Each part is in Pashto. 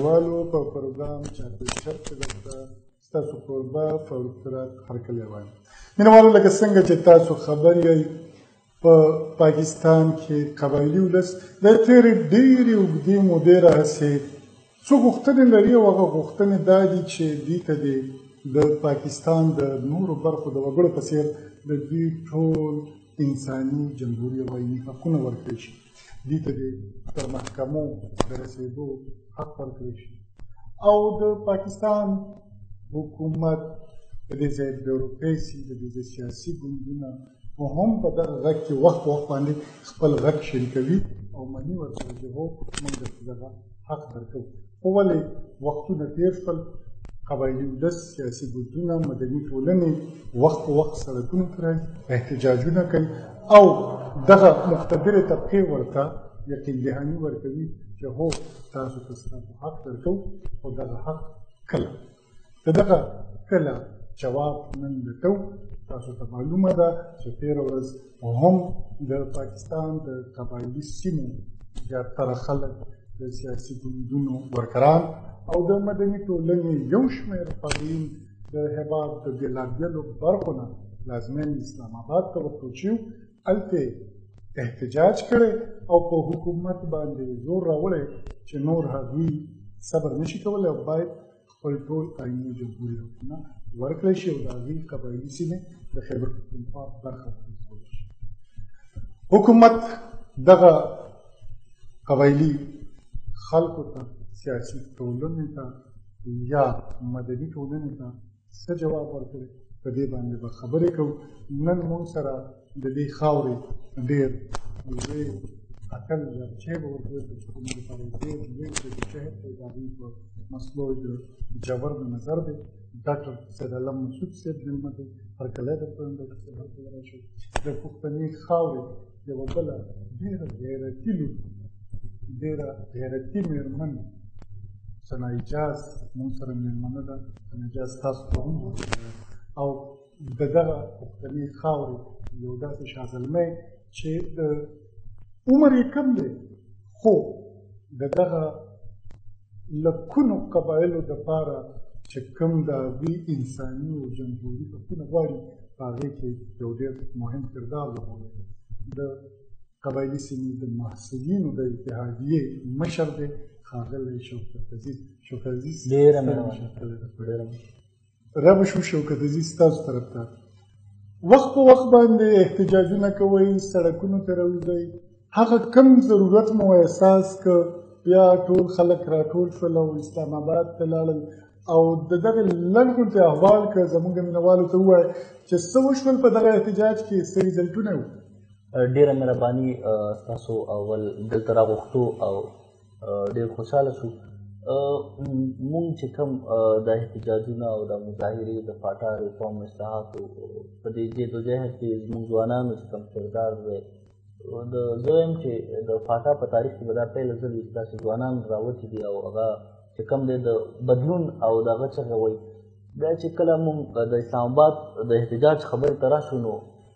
مینوالو په پروګرام چاپېچپ کې درته ستاسو کوربه فاروق فراق هرکلی وایم. مینوالو، لکه څنګه چې تاسو خبر یئ، په پاکستان کې قبایلي ولس د تېرې ډېرې اوږدې مودې راهیسې څو غوښتنې لري، او هغه غوښتنې دا دي چې دوی ته دې د پاکستان د نورو برخو د وګړو په څېر د دوی ټول انساني، جمهوري او آییني حقونه ورکړی شي، دوی ته دې تر محکمو د رسېدو حق ورکړی شي، او د پاکستان حکومت، د دې ځای بیوروکراسي، د دې ځای سیاسي ګوندونه هم په دغه غږ کې وخت وخت باندې خپل غږ شریکوي او مني ورسره چې هو، موږ درته دغه حق درکوو. خو ولې وختونه تېر شول، قبایلي ولس، سیاسي ګوندونه، مدني ټولنې وخت په وخت سړکونو ته راځي، احتجاجونه کوي، او دغه مقتدرې طبقې ورته یقین دهاني ورکوي چې هو، تاسو ته ستاسو حق درکوو، خو دغه حق کله؟ د دغه کله جواب نن لټوو. تاسو ته معلومه ده چې تېره ورځ هم د پاکستان د قبایلي سیمو زیاتره خلک، د سیاسي ګوندونو ورکران او د مدني ټولنې یو شمېر فعالین د هېواد د بېلابېلو برخو نه پلازمېنې اسلام آباد ته ورکوچي، هلته احتجاج کړی او په حکومت باندې زور راوړی چې نور هغوی صبر نشي کولی او باید خپل ټول آییني جمهوري حقونه ورکړی شي او د هغوی قبایلي سیمې د خیبر پښتونخوا برخه وګرځول شي. حکومت دغه قبایلي خلکو ته، سیاسي ټولنې ته یا مدني ټولنې ته څه جواب ورکړي، په دې باندې به خبرې کوو. نن موږ سره د دې خاورې ډېر لوی اتل یا چې به ورته وویل چې کوم لپاره ډېر لوی جدوجهد دی، د هغوی په مسلو د ژور نظر دی، ډاکټر سید عالم مسعود صاحب مېلمه دی. هرکلی درته وایم ډاکټر صاحب، هرکلی راشئ. د پښتنې خاورې یوه بله ډېره غیرتي لور، ډېره غیرتي مېرمن ثنا اعجاز موږ سره مېلمنه ده. ثنا اعجاز، تاسو ته هم، او د دغه پښتنې خاورې یو داسې شاه زلمی چې د عمر یې کم دی، خو د دغه لکونو قبایلو دپاره چې کوم د هغوی انساني او جمهوري حقونه غواړي، په هغې کې یو ډېر مهم کردار لوبولی، د قبایلي سیمې د محصلینو د اتحادیې مشر دی، ښاغلی شوکت عزیز. شوکت عزیز، ډېره مهرباني. را به شو شوکت عزیز ستاسو طرف ته. وخت په وخت باندې احتجاجونه کوئ، سړکونو ته راوځئ، هغه کم ضرورت مو احساس که بیا ټول خلک راټول شول او اسلام آباد ته لاړل، او د دغه لنډ غونتې احوال که زموږ مینهوالو ته ووایې چې څه وشول په دغه احتجاج کې، څه ریزلټونه وو؟ ډېره مهرباني ستاسو اول دلته راغوښتو او ډېر خوشحاله شو. مونږ چې کوم د احتجاجونه او د مظاهرې د فاټا ریفارم اصلاحاتو په دې جدوجهد کې زموږ ځوانانو چې کوم کردار دی، د زه وایم چې د فاټا په تاریخ کې به دا پیله ځل وي چې داسې ځوانان راوتي دي او هغه چې کوم دی د بدلون او د هغه چغه وایي. بیا چې کله مونږ د اسلام آباد د احتجاج خبرې ته راشو، نو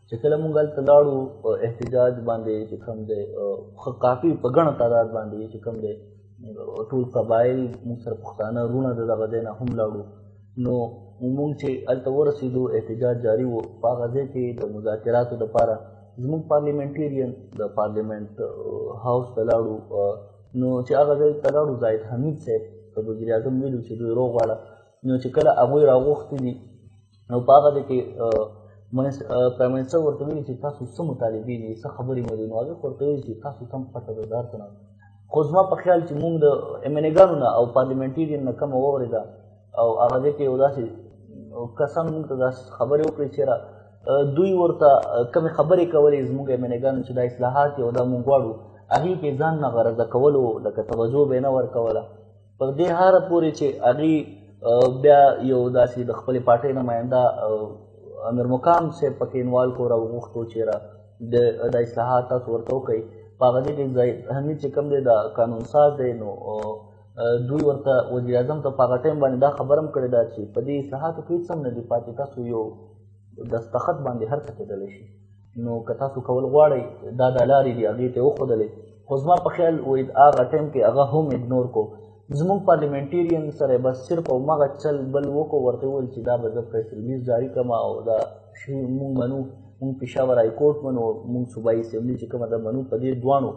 چې کله مونږ هلته لاړو، احتجاج باندې چې کوم دی ښه کافي په ګڼه تعداد باندې چې کوم دی ټول قبایل مونږ سره پښتانه وروڼه د دغه ځای نه هم لاړو. نو مونږ چې هلته ورسېدو، احتجاج جاري و. په هغه ځای کې د مذاکراتو دپاره زموږ پارلیمنټیرین د پارلیمنټ هاوس ته لاړو. نو چې هغه ځای ته لاړو، زاهد حمید صاحب ته وزیراعظم ویلو چې دوی روغواړه. نو چې کله هغوی راغوښتي دي، نو په هغه ځای کې پرایم منسټر ورته ویلي چې تاسو څه مطالبې دي، څه خبرې مو دي؟ نو هغې خو ورته ویلي چې تاسو ته هم پته ده دا څه نه. خو زما په خیال چې مونږ د ایم این ګانو نه او پارلیمنټیرین نه کمه واورېده، او هغه ځای کې یو داسې کسان مونږ ته داسې خبرې وکړې چې دوی ورته کمې خبرې کولې زموږ ایم این ګانو چې دا اصلاحات او دا مونږ غواړو، هغې کې ځان نه غرضه کولو، لکه توجه به یې نه ورکوله. پر دې هره پورې چې هغې بیا یو داسې د خپلې پارټۍ نماینده امیر مقام صاحب پکې انوال کو، راوغوښتو چې را د اصلاحات تاسو ورته وکړئ. په هغه ځای کې زاهد حمید چې کوم دی دا قانون ساز دی، نو دوی ورته وزیراعظم ته په هغه ټایم باندې دا خبره هم کړې ده چې په دې اصلاحاتو کې هېڅ هم نه دي پاتې، تاسو یو دستخط باندې هر څه کېدلی شي، نو که تاسو کول غواړئ دا د لارې دي، هغې ته یې وښودلې. خو زما په خیال وایي هغه ټایم کې هغه هم اګنور کو. زموږ پارلیمنټیرین سره بس صرف او مغه چل بل وکړو، ورته وویل چې دا به زه پریس ریلیز جاري کړم او دا شی موږ منو، موږ پېښور های کورټ منو، موږ صوبایي اسمبلي چې کومه ده منو. په دې دواړو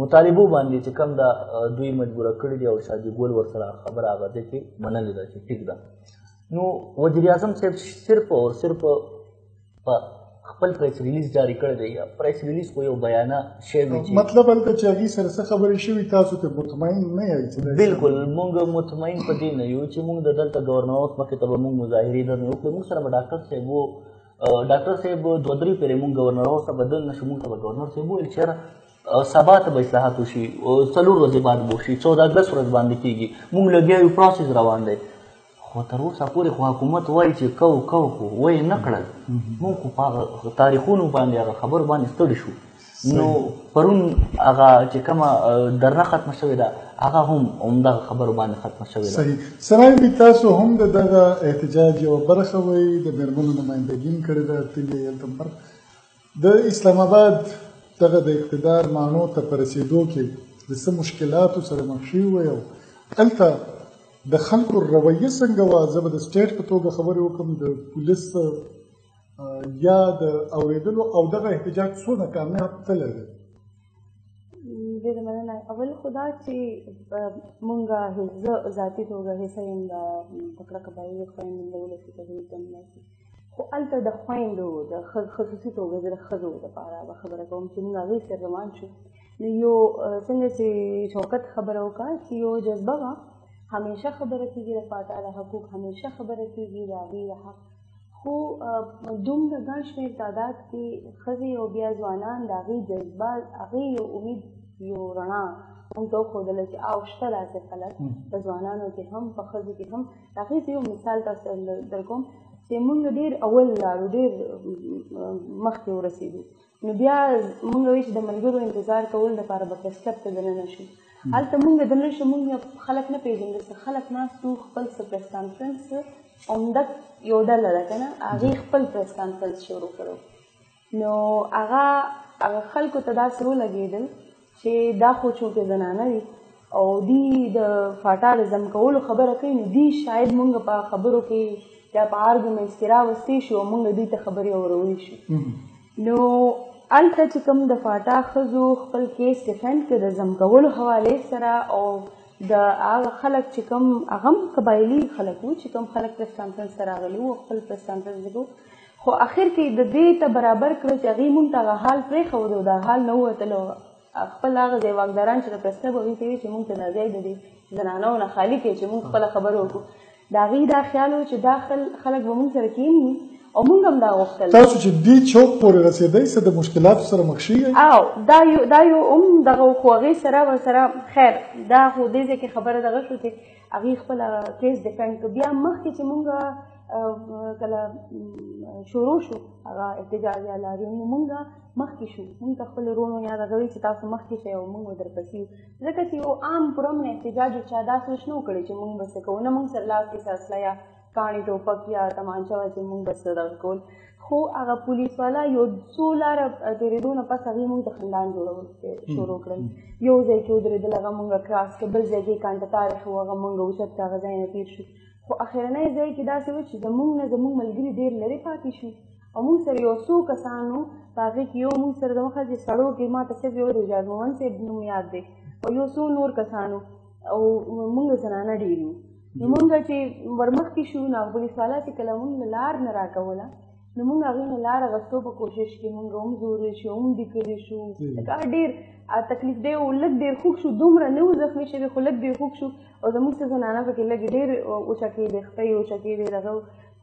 مطالبو باندې چې کوم دا دوی مجبوره کړي دي او شادي ګل ورسره خبره هغه ځای کې منلې ده چې ټیک ده. نو وزیر اعظم صاحب صرف او صرف په خپل پریس ریلیز جاري کړی دی. پریس ریلیز خو یو بیانه شی وي چې مطلب هلته چې هغې سره څه خبرې شوي تاسو ته مطمئن نه یئ چې بالکل موږ مطمئن په دې نه یو چې موږ د دلته ګورنر هاوس مخې ته به موږ مظاهرې درنه وکړو. موږ سره به ډاکټر صاحب و، ډاکټر صاحب دوه درې پېرې موږ ګورنر هاوس ته به دننه شو، موږ ته به ګورنر صاحب وویل چې یاره سبا ته به اصلاحات وشي، 4 ورځې بعد به وشي، 14 اګست ورځ باندې کېږي، موږ لګیا یو، پروسس روان دی. خو تر اوسه پورې خو حکومت وایي چې کو کو، خو ویې نه کړل. موږ خو په هغه تاریخونو باندې هغه خبرو باندې ستړي شو. نو پرون هغه چې کومه درنه ختمه شوې ده هغه هم همدغه خبرو باندې ختمه شوې ده. صحیح. سنای بي تاسو هم د دغه احتجاج یوه برخه وئ، د مېرمنو نمایندګي هم کړې ده، تللي هلته برخه د اسلام آباد دغه د اقتدار ماڼو ته په رسېدو کې د څه مشکلاتو سره مخ شوي وئ او هلته د خلکو رویه څنګه وه؟ زه به د سټیټ په توګه خبرې وکړم، د پولیس یا د اورېدلو او دغه احتجاج څونه کامیاب تللی دی؟ ډېره مننه. اول خو دا چې مونږ زه ذاتي توګه حصه یم د تکړه قبایلي خویندو د ولسي تحریک دننه، خو هلته د خویندو د خصوصي توګه زه د ښځو دپاره به خبره کوم چې مونږ هغې سره روان شو. نو یو څنګه چې شوکت خبره وکړه چې یو جذبه وه، همیشه خبره کېږي د فاټا د حقوق، همیشه خبره کېږي د هغې د حق، خو دومره ګڼ شمېر تعداد کې ښځې او بیا ځوانان د هغې جذبه، هغې یو امید، یو رڼا موږ ته وښودله چې او شته داسې خلک په ځوانانو کې هم، په ښځو کې هم. د هغې زه یو مثال تاسو ته درکوم چې موږ ډېر اول لاړو، ډېر مخکې ورسېدو. نو بیا موږ وایي چې د ملګرو انتظار کول دپاره به پریس کلب ته دننه شو. هلته موږ دننه شو، موږ خلک نه پېژندل، څه خلک ناست وو، خپل څه پریس کانفرنس عمده یو ډله ده که نه، هغې خپل پریس کانفرنس شروع کړو. نو هغه خلکو ته داسې ولګېدل چې دا خو چونکې زنانه دي او دی د فاټا د ضم کولو خبره کوي، نو دی شاید موږ په خبرو کې یا په آرګومنټس کې راوستی شو او موږ دوی ته خبرې اورولی شو. نو هلته چې کوم د فاټا ښځو خپل کیس ډیفند کړ د ضم کولو حوالې سره، او د هغه خلک چې کوم هغه هم قبایلي خلک وو چې کوم خلک پریس کانفرنس ته راغلي وو، خپل پریس کانفرنس یې کړو، خو اخر کې د دې ته برابر کړو چې هغې موږ ته هغه حال پرېښودو، دا حال نه ووتلو. خپل هغه ځای واکداران چې د پریس کلب هغوی ته ویل چې موږ ته دا ځای د دې زنانو نه خالي کړئ چې موږ خپله خبره وکړو. د هغوی دا خیال و چې دا خلک به موږ سره کښېني او موږ هم دا غوښتل. تاسو چې دې چوک پورې رسېدئ څه د مشکلاتو سره مخ شوي یئ؟ او دا یو هم دغه خو هغې سره ورسره خیر دا خو دې ځای کې خبره دغه شو چې هغې خپله کیس ډیفند کړ. بیا مخکې چې موږ کله شروع شو هغه احتجاج یا لاریون، نو موږ مخکې شو، موږ ته خپل وروڼو یا دغه ویل چې تاسو مخکې شئ او موږ به درپسې یو، ځکه چې یو عام پرامن احتجاج و، چا دا سوچ نه و کړی چې موږ به څه کوو، نه موږ سره لاس کې څه اسله یا کاڼي ټوپک یا تمانچه وه چې موږ به څه دغه کول. خو هغه پولیس والا یو څو لاره تېرېدو نه پس هغې موږ ته خندان جوړول شروع کړل. یو ځای کې ودرېدل، هغه موږ کراس کړ، بل ځای کې کانټه تار شو، هغه موږ اوچت کړ، هغه ځای نه تېر شو. خو اخرنی ځای کې داسې و چې زموږ نه زموږ ملګري ډېر لرې پاتې شو او موږ سره یو څو کسانو په هغې کې یو موږ سره زموږ چې سړو کې ما ته صرف یو د اعجاز مومند صاحب نوم یاد دی او یو څو نور کسانو، او موږ زنانه ډېر یو. نو موږ چې ورمخکې شو، نو هغه پولیس والا چې کله موږ له لار نه راکوله، نو موږ هغې نه لار اخیستو په کوشش کې موږ هم زورې شو، هم ډیکلې شو، لکه ډېر تکلیف دی او لږ ډېر خوږ شو، دومره نه و زخمي شوي خو لږ ډېر خوږ شو. او زموږ څه زنانه پکې لږ ډېر وچکېدې، خپې یې وچکېدې دغه.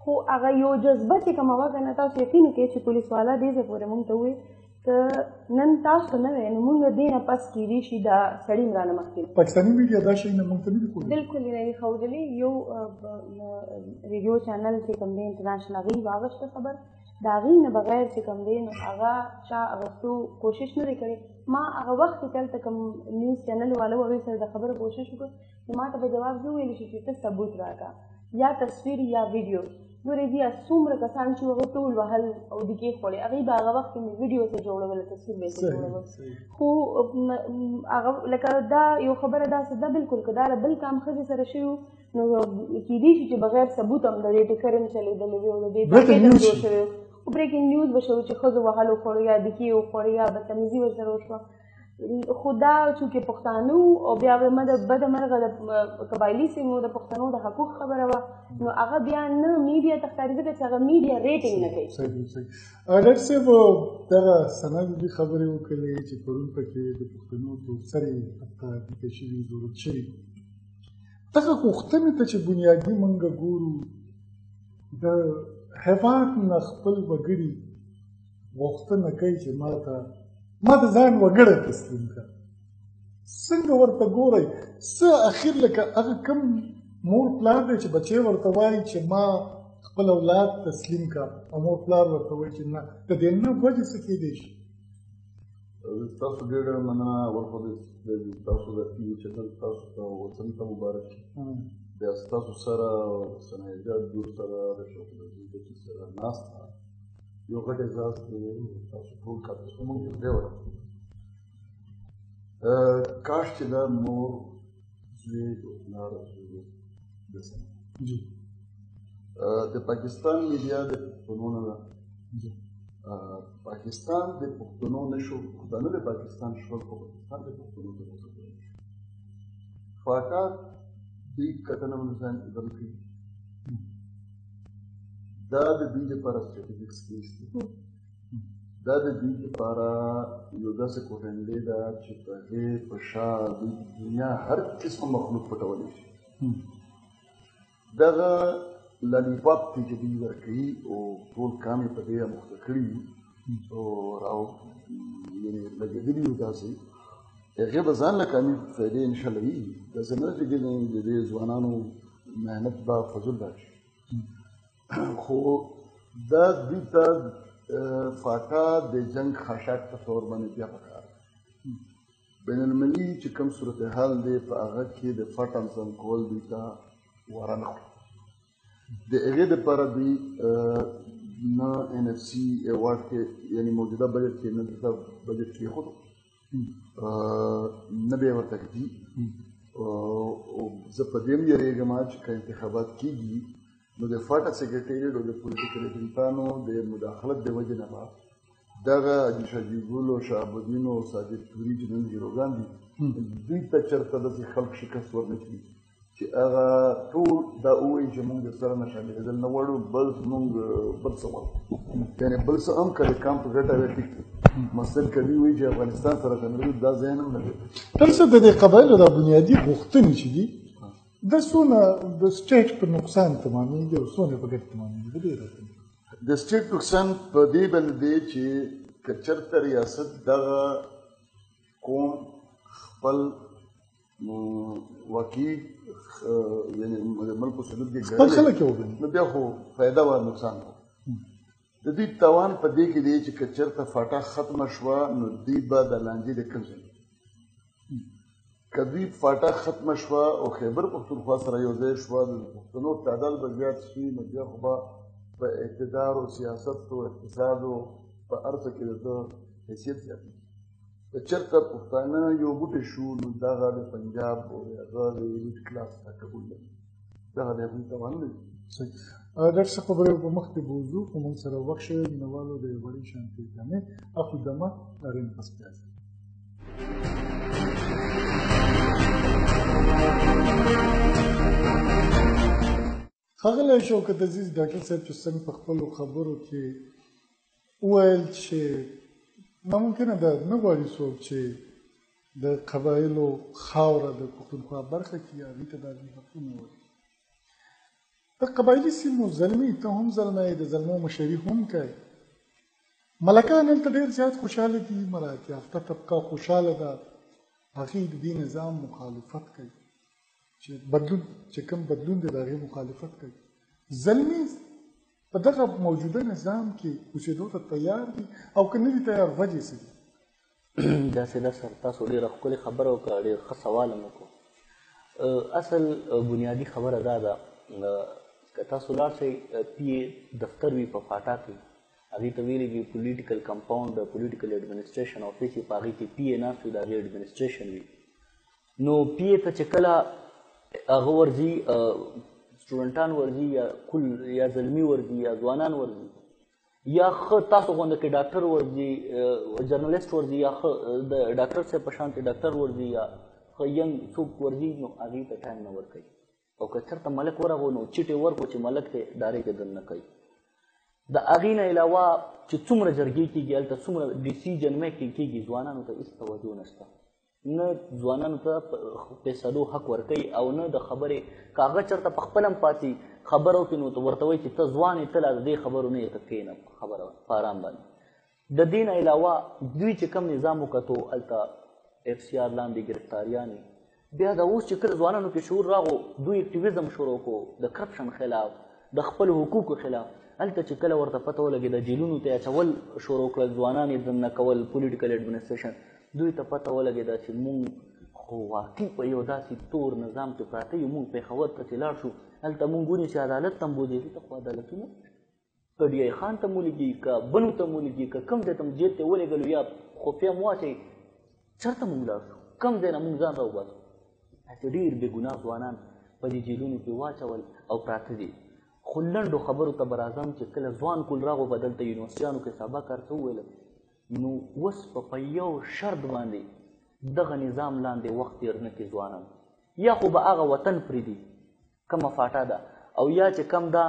خو هغه یو جذبه چې کومه وه که نه، تاسو یقین وکړئ چې پولیس والا دې ځای پورې موږ ته وویل که نن تاسو نه وی نو موږ دې نه پس کېدی شي دا سړي هم رانه مخکې. پاکستاني میډیا دا شی نه موږ ته نه دي ښودلي؟ بالکل یې نه دي ښودلي. یو ریډیو چینل چې کوم دی انټرنیشنل، هغې واغېسته خبر، د هغې نه بغیر چې کوم دی نو هغه چا اغېستو کوشش نه دی کړی. ما هغه وخت کې هلته کوم نیوز چینل والا و هغې سره د خبرو کوشش وکړ، نو ما ته په جواب زه وویل شي چې ته ثبوت راکړه، یا تصویر یا ویډیو. ګورې بیا څومره کسان چې هغه ټول وهل او ډیکې خوړې، هغوی به هغه وخت کې مې ویډیو څه جوړوله، تصویر به یې څه جوړول. خو هغه لکه دا یو خبره داسې ده بالکل که دا له بل کام ښځې سره شوي نو کیدای شي چې بغیر ثبوت هم د دې ټکر هم چلېدلی وي او د دې پاکټ هم جوړ شوی وي، خو بریکینګ نیوز به شو چې ښځو وهل وخوړو یا ډیکې وخوړې یا بدتمیزي ورسره وشوه. خو دا چونکې پښتانه وو او بیا به بده مرغه د قبایلي سیمو د پښتنو د حقوق خبره وه، نو هغه بیا نه میډیا ته ښکاري ځکه چې هغه میډیا ریټینګ نه کوي. صحیح صحیح. ډاکټر صاحب دغه سند دې خبرې وکړې چې پرون پکې د پښتنو تورسرې حتی لیکل شوي، زورل شوي. دغه غوښتنې ته چې بنیادي موږ ګورو، د هېواد نه خپل وګړي غوښتنه کوي چې ما ته ځان وګړی تسلیم کړه. څنګه ورته ګورئ؟ څه اخر لکه هغه کوم مور پلار دی چې بچی ورته وایي چې ما خپل اولاد تسلیم کړه، او مور پلار ورته وایي چې نه، د دې نه وجې څه کېدی شي؟ تاسو ډېر ډېر مننه. اول خو تاسو د ټي وي چینل تاسو ته وطن ته مبارک شي. بیا ستاسو سره صنایع جوړ سره د شوکت عزیز بچي سره ناسته یو غټ اعزاز دی. تاسو ټول کار ته موږ یو ځای ورسېدو. کاش چې دا مور زوی او پلار زوی داسې د پاکستان میډیا د پښتنو نه ده. پاکستان د پښتنو نه شو، پښتانه د پاکستان شول، خو پاکستان د پښتنو تر اوسه پورې نه شو. فاټا دوی کتنه ځان اداره کوي، دا د دوی لپاره سټراټیژیک سپیس دی، دا د دوی لپاره یو داسې کوټنډې ده چې په هغې په شا دوی د دنیا هر قسم مخلوق پټولی شي. دغه لالیپاپ دی چې دوی ورکوي او ټول کام یې په دې اموخته کړي وي او راو یعنې لګېدلي وي داسې، هغې به ځان له قامي فایدې انشاءالله وي. داسې نه ده چې د دې ځوانانو محنت به فضول لاړ شي، خو دا دوی ته فاټا د جنګ خاشاک په طور باندې بیا پکار دی. بین المللي چې کوم صورتحال دی په هغه کې د فاټا انتظام کول دوی ته واره نه خوري. د هغې دپاره دوی نه این اف سي ایوارډ کې یعنې موجوده بجټ کې نه دلته بجټ کېښودو، نه به یې ورته کتي. زه په دې هم یېرېږم چې که انتخابات کېږي نو د فاټا سیکرټریټ او د پولیټیکل ایجنټانو د مداخلت د وجې نه به دغه شاجي ګل او شهاب الدین او ساجد توري چې نن هیروګان دي دوی ته چېرته داسې خلک شکست ورنه کړي چې هغه ټول دا ووایي چې موږ سره نه شاملېدل نه غواړو، بل موږ بل څه غواړو، یعنې بل څه هم که د کام په ګټه وي ټیک دی. مثلاً که دوی وایي چې افغانستان سره شاملېدل دا ځای هم نه دی. تر څه د دې قبایلو دا بنیادي غوښتنې چې دي دا څونه د سټیټ په نقصان تمامېږي او څونه په ګټه تمامېږي؟ د دې راته د سټیټ نقصان په دې باندې دی چې که چېرته ریاست دغه قوم خپل واقعي یعنې د ملک په حدود کې خپل خلک یې وګڼي نو بیا خو فایده وه نقصان وه. د دوی توان په دې کې دی چې که چېرته فاټا ختمه شوه نو دوی به د لانجې د کوم ځای، که دوی فاټا ختمه شوه او خیبر پښتونخوا سره یو ځای شوه د پښتنو تعداد به زیات شي، نو بیا خو به په اقتدار او سیاست او اقتصاد او په هر څه کې د ده حیثیت زیات شي. که چېرته پښتانه یو بوټی شو نو دغه د پنجاب او هغه د ایلیټ کلاس ته قبول نه دي، دغه د هغوی توان نه دي. صحیح. ډاکټر صاحب خبرې په مخ کې بوځو، خو موږ سره وخت شوی، مینهوالو د یو وړې شانتې جامې اخو دمه لرم پس بیا ځو. ښاغلی شوکت عزیز، ډاکټر صاحب چې څنګه په خپلو خبرو کې وویل چې ناممکنه ده، نه غواړي څوک چې د قبایلو خاوره د پښتونخوا برخه کې هغوی ته د هغوی حقونه ورکړي. د قبایلي سیمو زلمي، ته هم زلمی، د زلمو مشري هم کوي، ملکان هلته ډېر زیات خوشحاله دي، مراعات یافته طبقه خوشحاله ده، هغوی د دې نظام مخالفت کوي چې بدلون چې کوم بدلون دی د هغې مخالفت کوي. زلمي په دغه موجوده نظام کې اوسېدو ته تیار دي او که نه دي تیار، وجې څه دي؟ داسې ده سر، تاسو ډېره ښکلې خبره وکړه، ډېر ښه سوال هم وکړو. اصل بنیادي خبره دا ده که تاسو لاړ شئ پي ای دفتر وي په فاټا کې، هغې ته ویلي وي پولیټیکل کمپاوند، د پولیټیکل اډمنسټریشن آفیس یې په هغې کې پي ای ناست وي، د هغې اډمنسټریشن وي. نو پي ای ته چې کله هغه ورځي، سټوډنټان ورځي یا کل یا زلمي ورځي یا ځوانان ورځي یا ښه تاسو غونډه کې ډاکټر ورځي، جرنلسټ ورځي یا ښه د ډاکټر صاحب په شان کې ډاکټر ورځي یا ښه ینګ څوک ورځي، نو هغې ته ټایم نه ورکوي. او که چېرته ملک ورغو نو چیټ یې ورکړو چې ملک ته ډایرکټ یې دننه کوي. د هغې نه علاوه چې څومره جرګې کېږي، هلته څومره ډیسیجن میکینګ کېږي، ځوانانو ته هېڅ توجه نشته. نه ځوانانو ته فیصلو حق ورکوي او نه د خبرې. که هغه چېرته په خپله هم پاڅي خبره وکړي نو ورته وایي چې ته ځوان یې، ته لا د دې خبرو نه یې، ته کښېنه خبره په آرام باندې. د دې نه علاوه دوی چې کوم نظام وکتو، هلته اف سي آر لاندې ګرفتاریانې، بیا دا اوس چې کله ځوانانو کې شعور راغو، دوی اکټیویزم شروع کړو د کرپشن خلاف، د خپلو حقوقو خلاف. هلته چې کله ورته پته ولګېده، جیلونو ته یې اچول شروع کړل، ځوانان یې دننه کول، پولیټیکل اډمنسټریشن، دوی ته پته ولګېده چې مونږ خو واقعي په یو داسې تور نظام کې پراته یو. مونږ پېښور ته چې لاړ شو، هلته مونږ ګوري چې عدالت ته هم بوځي، دلته خو عدالتونه که ډي آی خان ته مو ولیږي، که بنو ته مو ولیږي، که کوم ځای ته مو جیل ته ولېږلو یا خفیه مو واچوي، چېرته مونږ لاړ شو؟ کوم ځای نه مونږ ځان راوباسو؟ داسې ډېر بې ګناه ځوانان په دې جیلونو کې واچول او پراته دي. خو لنډو خبرو ته به راځم چې کله ځوان کول راغو به دلته یونیورسټیانو کې سبق هر څه وویل، نو اوس په یو شرط باندې دغه نظام لاندې وخت تېر نه کړي ځوانان، یا خو به هغه وطن پرېږدي کومه فاټا ده، او یا چې کوم دا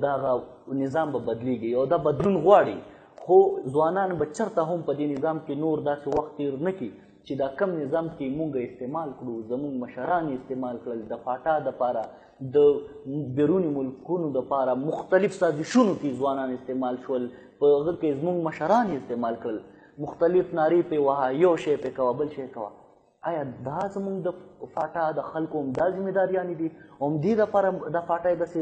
دغه نظام به بدلیږي او دا بدلون غواړي. خو ځوانان به چېرته هم په دې نظام کې نور داسې وخت تېر نه کړي چې دا کم نظام کې مونږ استعمال کړو، زمونږ مشران استعمال کړل د فاټا دپاره، د بیروني ملکونو دپاره، مختلف سازشونو کې ځوانان استعمال شول، په هغه کې زمونږ مشران استعمال کړل، مختلف نارې پې وهه، یو شی پې کوه، بل شی کوه. آیا دا زمونږ د فاټا د خلکو همدا ذمهداریانې دي؟ همدې دپاره دا فاټا یې داسې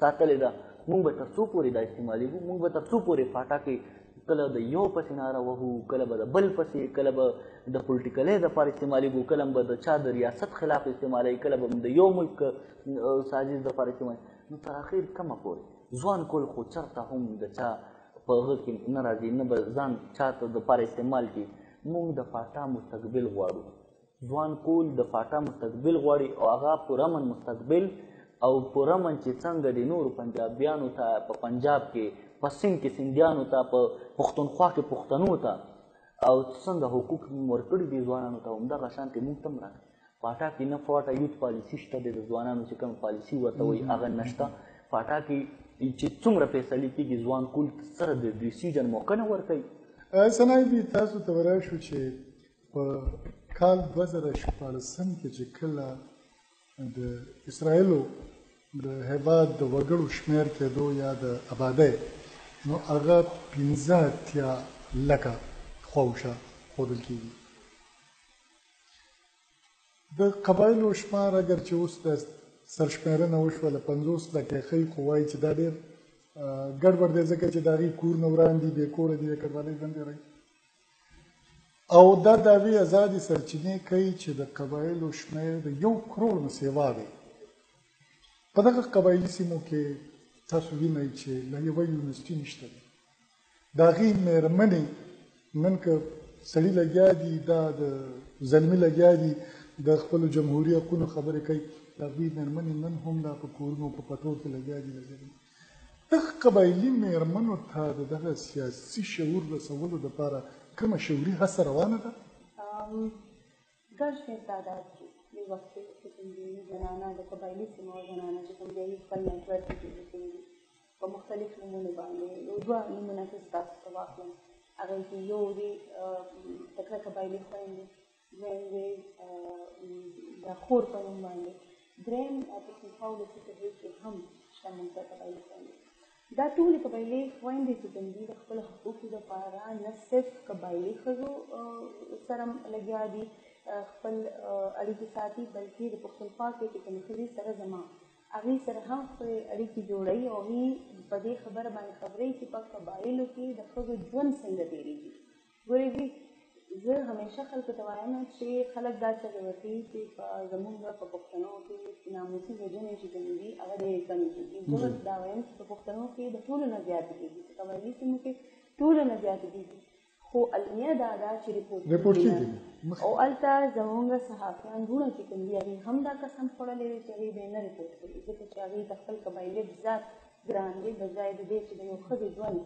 ساتلې ده؟ مونږ به تر څو پورې دا استعمالېږو؟ مونږ به تر څو پورې فاټا کې کله د یو پسې ناره وهو، کله به د بل پسې، کله به د پولیټیکلۍ دپاره استعمالېږو، کله به د چا د ریاست خلاف استعمالوي، کله به د یو ملک سازش دپاره استعمالوي؟ نو تر اخر کومه پورې ځوان کول خو چېرته هم د چا په هغه کې نه راځي، نه به ځان چا ته دپاره استعمال کړي. مونږ د فاټا مستقبل غواړو، ځوان کول د فاټا مستقبل غواړي، او هغه پرامن مستقبل او پرامن چې څنګه د نورو پنجابیانو ته په پنجاب کې، په سند کې سندیانو ته، په پښتونخوا کې پښتنو ته، او څنګه حقوق ورکړي دي ځوانانو ته، همدغه شان کې مونږ ته هم راکړي. فاټا کې نه فاټا یوت پالیسي شته دی، د ځوانانو چې کوم پالیسي ورته وایي هغه نشته. فاټا کې چې څومره فیصلې کېږي ځوان کول سره د ډیسیژن موقع نه ورکوي. ثنايي بي، تاسو ته به راشو چې په کال 2016 کې چې کله د اسرائیلو د هیواد د وګړو شمېر کېدو یا د آبادۍ، نو هغه 85 لکه خواوشا ښودل کېږي. د قبایلو شمار اګر چې اوس د سرشمېرنه وشوه له 50 لکه یې ښيي، خو وایي چې دا ډېر ګډوډ دی، ځکه چې د هغوی کورونه وران دي، بې کوره دي، د کډوالۍ ژوند یې راځي. او دا دعوې ازادې سرچینې کوي چې د قبایلو شمېر د 1 کروړ نه سیوا دی. په دغه قبایلي سیمو کې تاسو وینئ چې له یوه یونیورسټي نشته دی. د هغې مېرمنې نن که سړي لګیا دي، دا د زلمي لګیا دي د خپلو جمهوري حقونو خبرې کوي، د هغوی مېرمنې نن هم لا په کورونو په پټو کې لګیا دي لګیا دي. دغه قبایلي مېرمنو ته د دغه سیاسي شعور رسولو دپاره کومه شعوري هڅه روانه ده؟ ګڼ شمېر تعداد کې دې وخت کې چې کوم دي زنانه د قبایلي سیمو زنانه چې کوم دی خپل نیټورک کې جوړ کړي دي په مختلف نومونو باندې. یو دوه نومونه زه تاسو ته واخلم، هغې کې یو دی تکړه قبایلي خویندې، دویم دی د خور په نوم باندې، دریم پښتونخوا ولسي تحریک کې هم شته موږ ته قبایلي خویندې. دا ټولې قبایلي خویندې چې کوم دي د خپلو حقوقو دپاره نه صرف قبایلي ښځو سره لګیا دي خپل اړیکې ساتي، بلکې د پښتونخوا کې چې کومې ښځې سره زما هغې سره هم خپلې اړیکې جوړوي او هغې په دې خبره باندې خبروي چې په قبایلو کې د ښځو ژوند څنګه تېرېږي. ګورئ زه همیشه خلکو ته وایم چې خلک دا چغې وهي چې په زموږ په پښتنو کې ناموسي وژنې چې کومې دي هغه ډېرې کمې کېږي. زه ورته دا وایم چې په پښتنو کې د ټولو نه زیاتې کېږي، په قبایلي سیمو کې ټولو نه زیاتې کېږي، خو المیه دا ده چې رپورټ کېږي. او هلته زموږ صحافیان وروڼه چې کوم دي هغوی هم دا قسم خوړلی دی چې هغوی به یې نه رپورټ کوي، ځکه چې هغوی ته خپل قبایلیت زیات ګران دی بجای د دې چې د یو ښځې ژوند.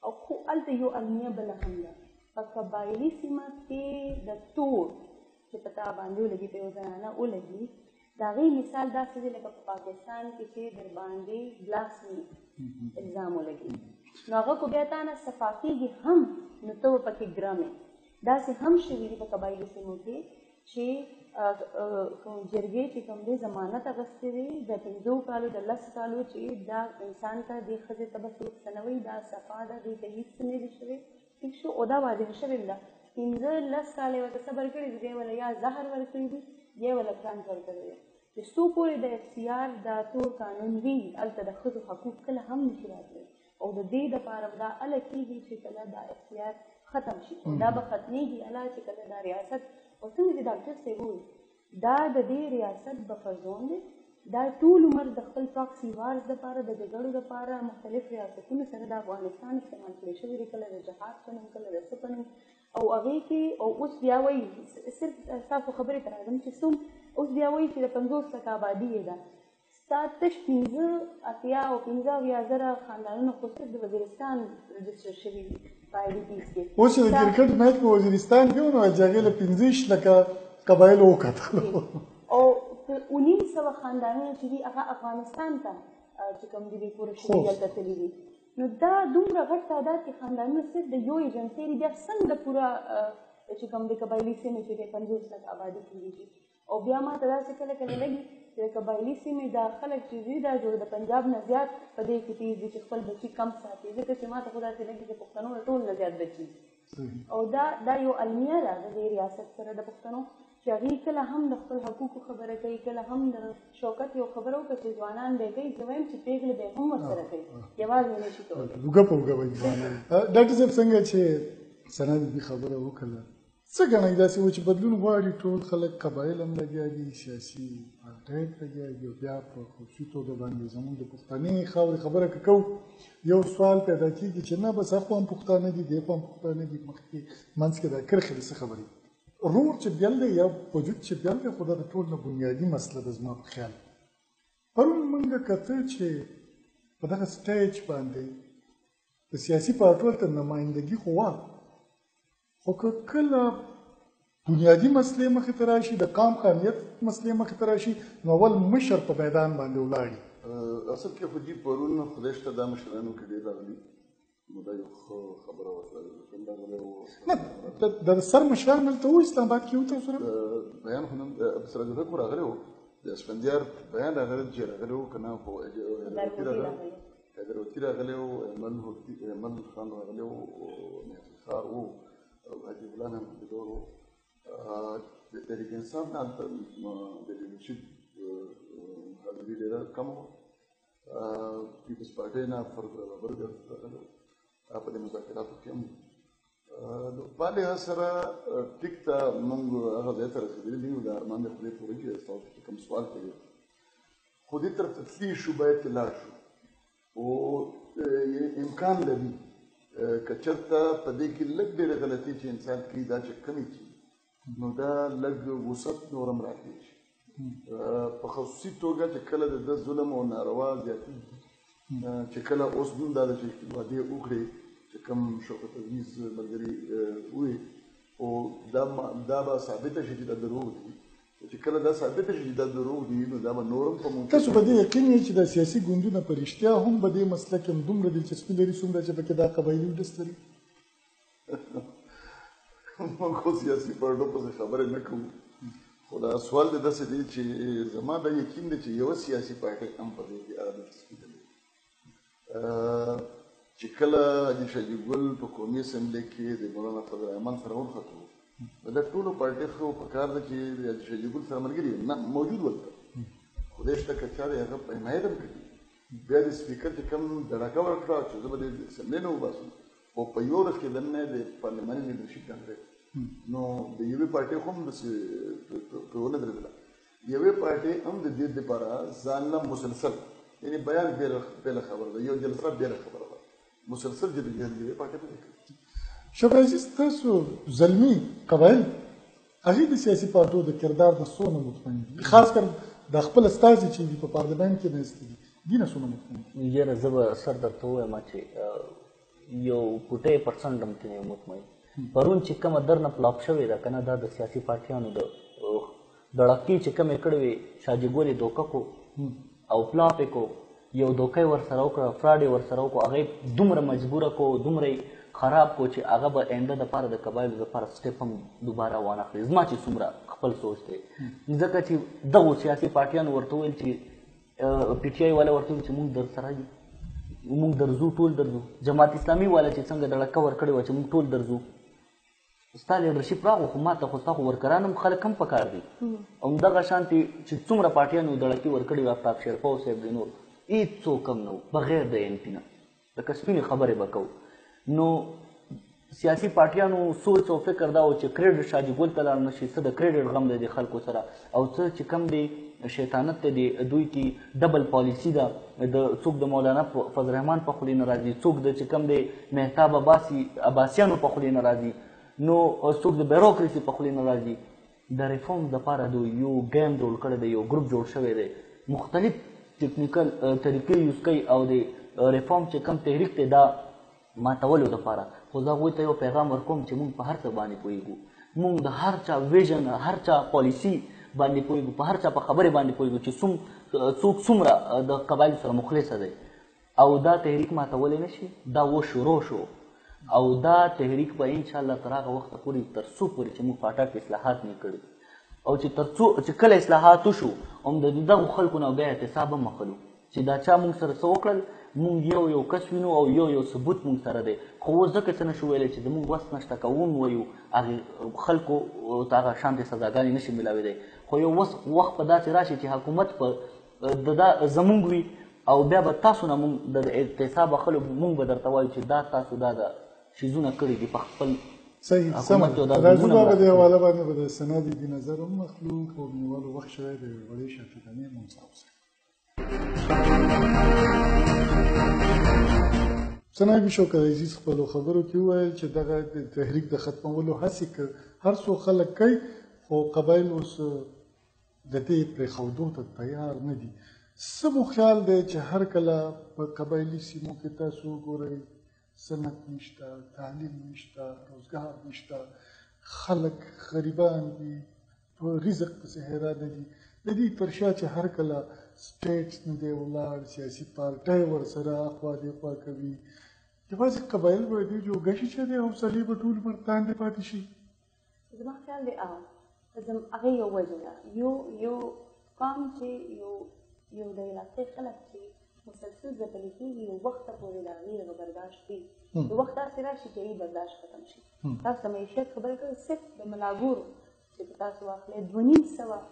او خو هلته یو المیه بله هم ده، په قبایلي سیمه کې د تور چې په تا باندې ولګي، په یو زنانه ولګي، د هغې مثال داسې دی لکه په پاکستان کې چې در باندې بلاسمي الزام ولګي، نو هغه کو بیا تا نه صفا کېږي هم، نو ته به پکې ګرم یې. داسې هم شوي دي په قبایلي سیمو کې چې جرګې چې کوم دی ضمانت اخیستی دی د 5 کالو د 10 کالو چې دا انسان ته دې ښځې ته به څوک څه نه وایي، دا صفا ده، دې ته هېڅ نه دي شوی، ټیک شو. او دا واضح شوې ده، 5-10 کاله یې ورته صبر کړی دی، بیا یې وله یا زهر ورکړي دي یا یې وله کرنټ ورکړی دی. چې څو پورې د اف سي آر دا تور قانون وي هلته د ښځو حقوق کله هم نشي راتلی، او د دې دپاره به دا هله کېږي چې کله دا اف سي آر ختم شي. دا به ختمېږي هله چې کله دا ریاست، او څنګه چې ډاکټر صاحب وویل دا د دې ریاست بفر زون دی، دا ټول عمر د خپل پراکسي وارز دپاره د جګړو دپاره مختلف ریاستونو سره د افغانستان استعمال کړی شوی دی، کله د جهاد په نوم کله د څه په نوم، او هغې کې. او اوس بیا وایي، صرف ستاسو خبرې ته راځم چې څوم اوس بیا وایي چې د 50 لکه آبادي یې ده، ستا تش 85 او 75 زره خاندانونه خو صرف د وزیرستان رجسټر شوي دي په آی ډي پیز کې. اوس چې د کرکټ میچ په وزیرستان کې و نو چې هغې له 25 لکه قبایلو وکتلو، او 950 خاندانونه چې دي هغه افغانستان ته چې کوم دي بې کوره شوي دي هلته تللي دي. نو دا دومره غټ تعداد کې خاندانونه صرف د یو ایجنسۍ دي، بیا څنګه پوره چې کوم د قبایلي سیمې چې دی 50 لکه آبادي کېږي. او بیا ما ته داسې کله کله لګي چې د قبایلي سیمې دا خلک چې دي دا جوړ د پنجاب نه زیات په دې کې تېز دي چې خپل بچي کم ساتي، ځکه چې ما ته خو داسې لګي چې پښتنو له ټول نه زیات بچي. او دا یو المیه ده د دې ریاست سره د پښتنو چې هغوی کله هم د خپل حقوقو خبره کوي، کله هم د شوکت یو خبره وکړه چې ځوانان به یې کوي. زه وایم چې پېغلې به یې هم ورسره کوي، یوازې نه شي کولی، اوږه په اوږه به یې. ډاکټر صاحب څنګه چې ثنا بي بي خبره وکړه، څه ګڼئ داسې و چې بدلون غواړي، ټول خلک قبایل هم لګیا دي، سیاسي پارټۍ لګیا دي، او بیا په خصوصي توګه باندې زموږ د پښتنې خاورې خبره که کوو یو سوال پیدا کېږي چې نه بس اخوا هم پښتانه دي، دې خوا هم پښتانه دي، مخکې منځ کې دا کرښې د څه خبرې رور چې بیل دی یا وجود چې بیل دی، خو دا د ټول نه بنیادي مسله ده زما په خیال. پرون موږ کتل چې په دغه سټیج باندې د سیاسي پارټو ته نمایندګي خو وه، خو که کله بنیادي مسلې مخې ته راشي، د قام قامیت مسلې مخې ته راشي، نو اول مشر په میدان باندې ولاړي. اصل کې خو دي پرون خدای شته دا مشرانو کې ډېر راغلي، نو دا یو ښه خبره وکړه. نه د سر مشران دلته وو اسلام آباد کې وو تاسو سره؟ بیان خو نن سراج الحق راغلی و، د اسفندیار بیان راغلی چې راغلی و که نه، خو حیدر راغلی و، ایمل خان راغلی و، نیازي ښار و، حاجي غلام هم حضور و. د تحریک انصاف نه هلته د لیډرشپ حاضري ډېره کمه وه. پیپلز پارټۍ نه فرق برابر راغلی و په دې مذاکراتو کې هم. د په لحاظ سره ټیک ته موږ هغه ځای ته رسېدلي نه یو، دا ارمان د خدای پوره کړي ستاسو چې کوم سوال کوي، خو دې طرف ته تللی شو، باید چې لاړ شو. او امکان لري که چېرته په دې کې لږ ډېره غلطي چې انسان کوي دا چې کمې کړي، نو دا لږ وسعت نور هم راتلی شي. په خصوصي توګه چې کله د ده ظلم او ناروا زیاتېږي، چې کله اوس هم دا ده چې وعدې وکړې چې کوم شوکت عزیز ملګري وویل، او دا به ثابته شي چې دا دروغ دي. چې کله دا ثابته شي چې دا دروغ دي، نو دا به نور هم په موږ تاسو په دې یقین یئ چې دا سیاسي ګوندونه په رښتیا هم په دې مسله کې هم دومره دلچسپي لري څومره چې پکې دا قبایلي ولس لري؟ موږ خو سیاسي پارټو پسې خبرې نه کوو، خو دا سوال دی داسې دی چې زما دا یقین دی چې یوه سیاسي پارټۍ هم په دې کې هغه دلچسپي نه لري. چې کله حاجي شاهجي ګل په قومي اسمبلۍ کې د مولانا فضل الرحمن سره ونښتو، نو دا ټولو پارټۍ ښه په کار ده چې د حاجي شاهجي ګل سره ملګري نه موجود ول. خدای شته که چا د هغه په حمایت هم کړي، بیا د سپیکر چې کوم دړکه ورکړه چې زه به د اسمبلۍ نه وباسم، او په یو ورځ کې دننه د پارلماني لیډرشپ ټاکلی. نو د یوې پارټۍ خو هم داسې پرې ونه درېدله، یوې پارټۍ هم د دې دپاره ځان له مسلسل، یعنې بیان بېله خبره ده، یو جلسه بېله خبره ده، مسلسل جدوجهد یوې پارټۍ نه دی کړی. شفا عزیز، تاسو زلمي قبایل هغې د سیاسي پارټو د کردار نه څونه مطمئن دي، خاص کر د خپل استازي چې دي په پارلمان کې ناست دي، دي نه څونه مطمئن دي؟ یاره زه به سر درته ووایم چې یو کوټی پرسنټ هم ترې نه یم مطمئن. پرون چې کومه درنه پلاپ شوې ده که نه، دا د سیاسي پارټیانو د دړکې چې کومې کړې وې، شاجي ګل یې دوکه کو او پلاپ یې کو، یو دوکه یې ورسره وکړه، فراډ یې ورسره وکړو، هغه یې دومره مجبوره کو، دومره یې خراب کو چې هغه به آینده دپاره د قبایلو دپاره سټپ هم دوباره وانه خلي. زما چې څومره خپل سوچ دی، ځکه چې دغو سیاسي پارټیانو ورته وویل چې پي ټي آی والا ورته وویل چې موږ در سره یو، موږ درځو، ټول درځو. جماعت اسلامي والا چې څنګه دړکه ورکړې وه چې موږ ټول درځو، ستا لیډرشپ راغو، خو ما ته خو ستا خو ورکران هم خلک هم پکار دي. همدغه شانتې چې څومره پارټیانو دړکې ورکړې وې، افتاب شیرپاو صاحب دی، نور هېڅوک هم نه و بغیر د این پي نه، لکه سپینې خبرې به کوو. نو سیاسي پارټیانو سوچ او فکر دا و چې کریډټ شاجي ګل ته لاړ نه شي، څه د کریډټ غم دی د خلکو سره، او څه چې کم دی شیطانت ته دی، دوی کې ډبل پالیسي ده، د څوک د مولانا فضل الرحمن په خولې نه راځي، څوک د چې کم دی مهتاب عباسیانو په خولې نه راځي، نو څوک د بیروکراسي په خولې نه راځي. د ریفورم دپاره دوی یو ګیم جوړ کړی دی، یو ګروپ جوړ شوی دی، مختلف ټکنیکل طریقې یوز کوي او د ریفورم چې کم تحریک دی دا ماتولو دپاره. خو زه هغوی ته یو پیغام ورکوم چې موږ په هر څه باندې پوهېږو، موږ د هر چا ویژن، هر چا پالیسي باندې پوهېږو، په هر چا په خبرې باندې پوهېږو چې څوک څومره د قبایلو سره مخلصه دی. او دا تحریک ماتولی نه شي، دا و شروع شو او دا تحریک به انشاءالله تر هغه وخته پورې، تر څو پورې چې موږ فاټا کې اصلاحات نه کړي، او چې تر څو چې کله اصلاحات وشو هم د دغو خلکو نه بیا اعتصاب هم اخلو چې دا چا موږ سره څه وکړل، موږ یو یو کس وینو او یو یو ثبوت موږ سره دی. خو اوس ځکه څه نشو ویلی چې زموږ وس نشته، که وم ویو هغې خلکو ته هغه شانتې سزاګانې نشي میلاوېدی. خو یو وخت به داسې راشي چې حکومت په د دا زموږ وي او بیا به تاسو نه موږ د اعتصاب اخلو، موږ به درته وایو چې دا تاسو دا د شیزونه کړي دي په خپل صحیح. سمه ده. راځو به په دې حواله باندې به د سنا بي نظر هم اخلو، خو مینوالو وخت شوی دی، وړې شافیدانې مونږ سره اوسئ. سنا بي شوکت عزیز خپلو خبرو کې وویل چې دغه د تحریک د ختمولو هڅې که هر څو خلک کوي، خو قبایل اوس د دې پرېښودو ته تیار نه دي. څه مو خیال دی چې هر کله په قبایلي سیمو کې تاسو وګورئ، صنعت نشته، تعلیم نشته، روزګار نشته، خلک غریبان دي، په رزق پسې حیرانه دي، د دې تر شا چې هر کله سټیټ نه دی ولاړ، سیاسي پارټۍ ورسره اخوا دېخوا کوي، یوازې قبایل به دې جوګه شي چې د حوصلې به ټول عمر تاندې پاتې شي؟ زما خیال دی هغه یو وجه ده، یو یو قام چې یو یو د علاقې خلک چې مسلسل ځپل کېږي، یو وخته پورې د هغې هغه برداشت وي، یو وخت داسې راشي چې هغې برداشت ختم شي. تاسو د معیشت خبره کوئ، صرف د ملاګورو چې که تاسو واخلئ 250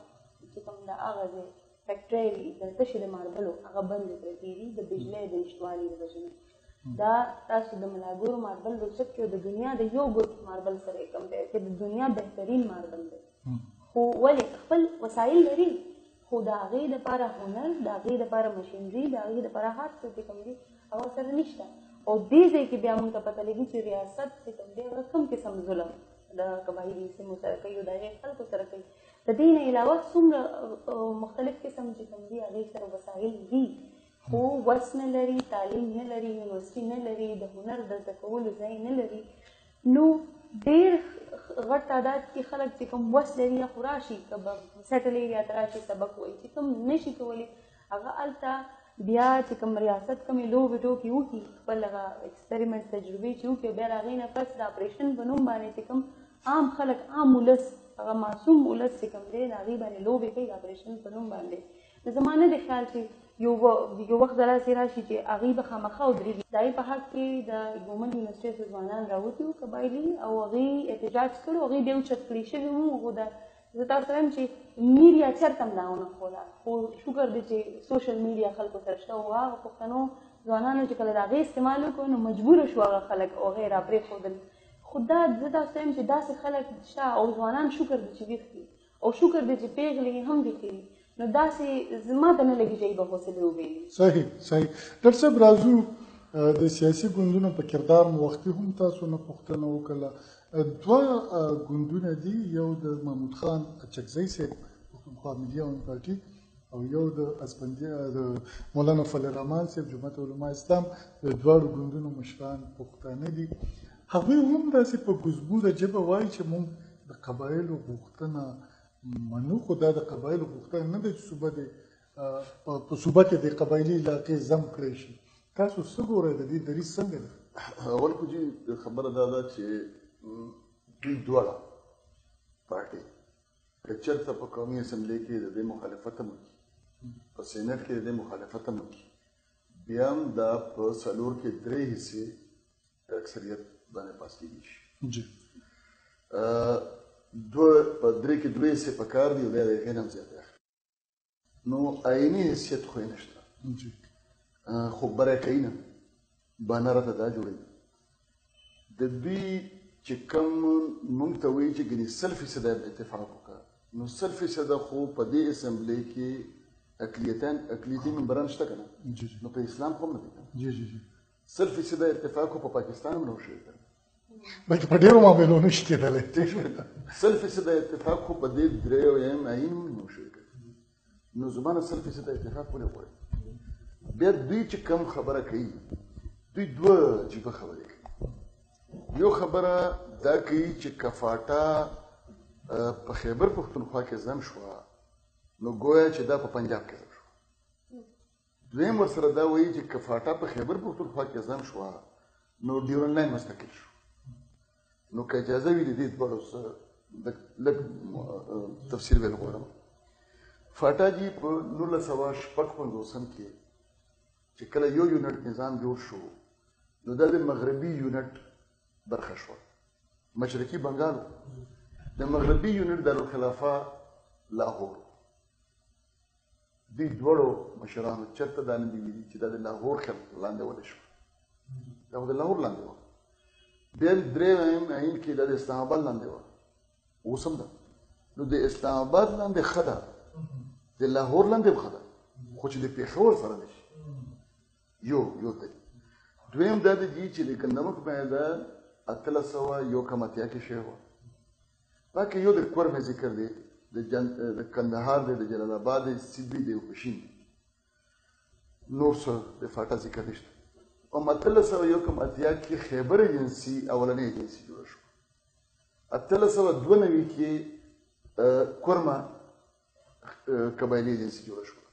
چې کوم د هغه ځای فیکټرۍ وي، د تشې د ماربلو هغه بندې پرتې دي د بجلۍ د نشتوالي د وجې نه. دا تاسو د ملاګورو ماربل روچت کړئ، د دنیا د یو ګوت ماربل سره یې کمپیر کړئ، د دنیا بهترین ماربل دی. خو ولې خپل وسایل لري، خو د هغې دپاره هنر، د هغې دپاره مشینري، د هغې دپاره هر څه چې کوم دي هغه سره نشته. او دې ځای کې بیا موږ ته پته لګي چې ریاست چې کوم دی هغه کوم قسم ظلم د قبایلي سیمو سره کوي او د هغې خلکو سره کوي. د دې نه علاوه څومره مختلف قسم چې کوم دي هغې سره وسایل دي، خو وس نه لري، تعلیم نه لري، یونیورسټي نه لري، د هنر د زده کولو ځای نه لري. نو ډېر غټ تعداد کې خلک چې کوم وس لري یا خو راشي، که به سیټل ایریا ته راشي سبق وایي، چې کوم نه شي کولی هغه هلته بیا چې کوم ریاست کومې لوبې ټوکې وکړي، خپل هغه اکسپریمنټ تجربې چې وکړي، بیا د هغې نه پس د اپریشن په نوم باندې چې کوم عام خلک، عام ولس، هغه معصوم ولس چې کوم دی د هغې باندې لوبې کوي د اپریشن په نوم باندې. نو زما نه دی خیال چې یو وخت داسې راشي چې هغوی به خامخا ودرېږي. د هغې په حق کې د ګومل یونیورسټۍ څو ځوانان راوتي وو قبایلي، او هغوی احتجاج کړی، هغوی بیا اوچت کړي شوي وو. خو زه تاسو ته وایم چې میډیا چېرته هم دا ونه ښوده، خو شکر دی چې سوشل میډیا خلکو سره شته او هغه پښتنو ځوانانو چې کله د هغې استعمال وکړو نو مجبوره شو هغه خلک او هغې راپرېښودل. خو دا زه تاسو ته وایم چې داسې خلک شته او ځوانان شکر دی چې ویښ دي او شکر دی چې پېغلې هم ویښې دي، نو داسې زما ته نه لګي چې هغوی به حوصلې وبېلي. صحیح صحیح. ډاکټر صاحب راځو د سیاسي ګوندونو په کردار مو وختي هم تاسو نه پوښتنه وکړه. دوه ګوندونه دي، یو د محمود خان اچکزی صاحب پښتونخوا ملي عوامي پارټي او یو د اسپندي د مولانا فضل الرحمن صاحب جمعیت علماء اسلام. د دواړو ګوندونو مشران پښتانه دي. هغوی هم داسې په ګزبوزه ژبه وایي چې موږ د قبایلو غوښتنه منو، خو دا د قبایلو غوښتنه نه ده چې صوبه دې په صوبه کې د قبایلي علاقې ضم کړی شي. تاسو څه ګورئ، د دې دریځ څنګه دی؟ اول خو جي خبره دا ده چې دوی دواړه پارټۍ که چېرته په قومي اسمبلۍ کې د دې مخالفت هم وکړي، په سېنټ کې د دې مخالفت هم وکړي، بیا هم دا په څلور کې درې حصې اکثریت باندې پاس کېدی شي. جی. دوه په درې کې دوې حصې پکار دي او بیا د هغې نه هم زیاتې اخلي، نو آییني حیثیت خو یې نشته. جی. خو بری کوي نه، بهانه راته دا جوړوي. د دوی چې کوم مونږ ته وایي چې ګنې 100% اتفاق وکړه، نو 100% خو په دې اسمبلۍ کې اقلیتي ممبران شته که نه؟ جی. نو په اسلام خو هم نه دی که نه؟ جی جی جی. 100% اتفاق خو په پاکستان هم نه و شوی که نه؟ بلکې په ډېرو معاملو نه شي کېدلی. 100% اتفاق خو په دې درېیم آیین هم نه و شوی که نه؟ نو زما نه 100% اتفاق ولې غواړي؟ بیا دوی چې کوم خبره کوي، دوی دوه عجیبه خبرې کوي. یو خبره دا کوي چې که فاټا په خیبر پښتونخوا کې ضم شوه نو ګویا چې دا په پنجاب کې ضم شوه. دویم ورسره دا وایي چې که فاټا په خیبر پښتونخوا کې ضم شوه نو ډیورنډ لاین مستقل شو. نو که اجازه وي د دې دواړو څه لږ تفصیل ویل غواړم. فاټا جي په 1956 کې چې کله یو یونټ نظام جوړ شو نو دا د مغربي یونټ برخه شوه. مشرقي بنګال د مغربي یونټ دارالخلافه لاهور. دوی دواړو مشرانو چېرته دا نه دي ویلي چې دا د لاهور خل لاندې ولې شوه، دا خو د لاهور لاندې وه. بیا درېیم آیین کې دا د اسلام آباد لاندې وه، اوس هم ده. نو د اسلام آباد لاندې ښه ده، د لاهور لاندې هم ښه ده، خو چې د پېښور سره نه شي. یو یو دلیل. دویم دا دی چې د ګندمک معاهده 1881 کې شوې وه. پکې یو د کورمې ذکر دی، د کندهار دی، د جلال آباد دی، سبي دی او پشین دی. نور څه د فاټا ذکر نشته. او 1881 کې خیبر ایجنسي اولنۍ ایجنسي جوړه شوه. 1892 کې کورمه قبایلي ایجنسي جوړه شوه.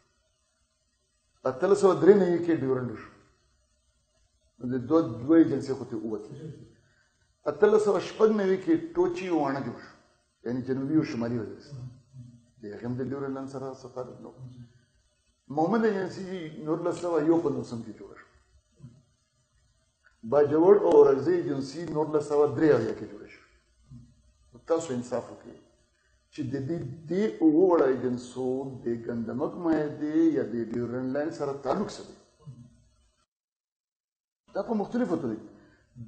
1893 کې ډیورنډ شو. نو د دوه دوه ایجنسي خو ترې ووتلې. 1896 کې ټوچي او واڼه جوړ شو، یعنی جنوبي او شمالي وزیرستان. د هغې هم د ډیورنډ لاین سره څه تعلق نه و. مومند ایجنسي 1951 کې جوړه شوه. باجوړ او اورکزۍ ایجنسي 1973 کې جوړه شوه. تاسو انصاف وکړئ چې د دې اووه واړه ایجنسو د ګندمک معاهدې یا د ډیورنډ لاین سره تعلق څه دی؟ دا په مختلفو طریقو.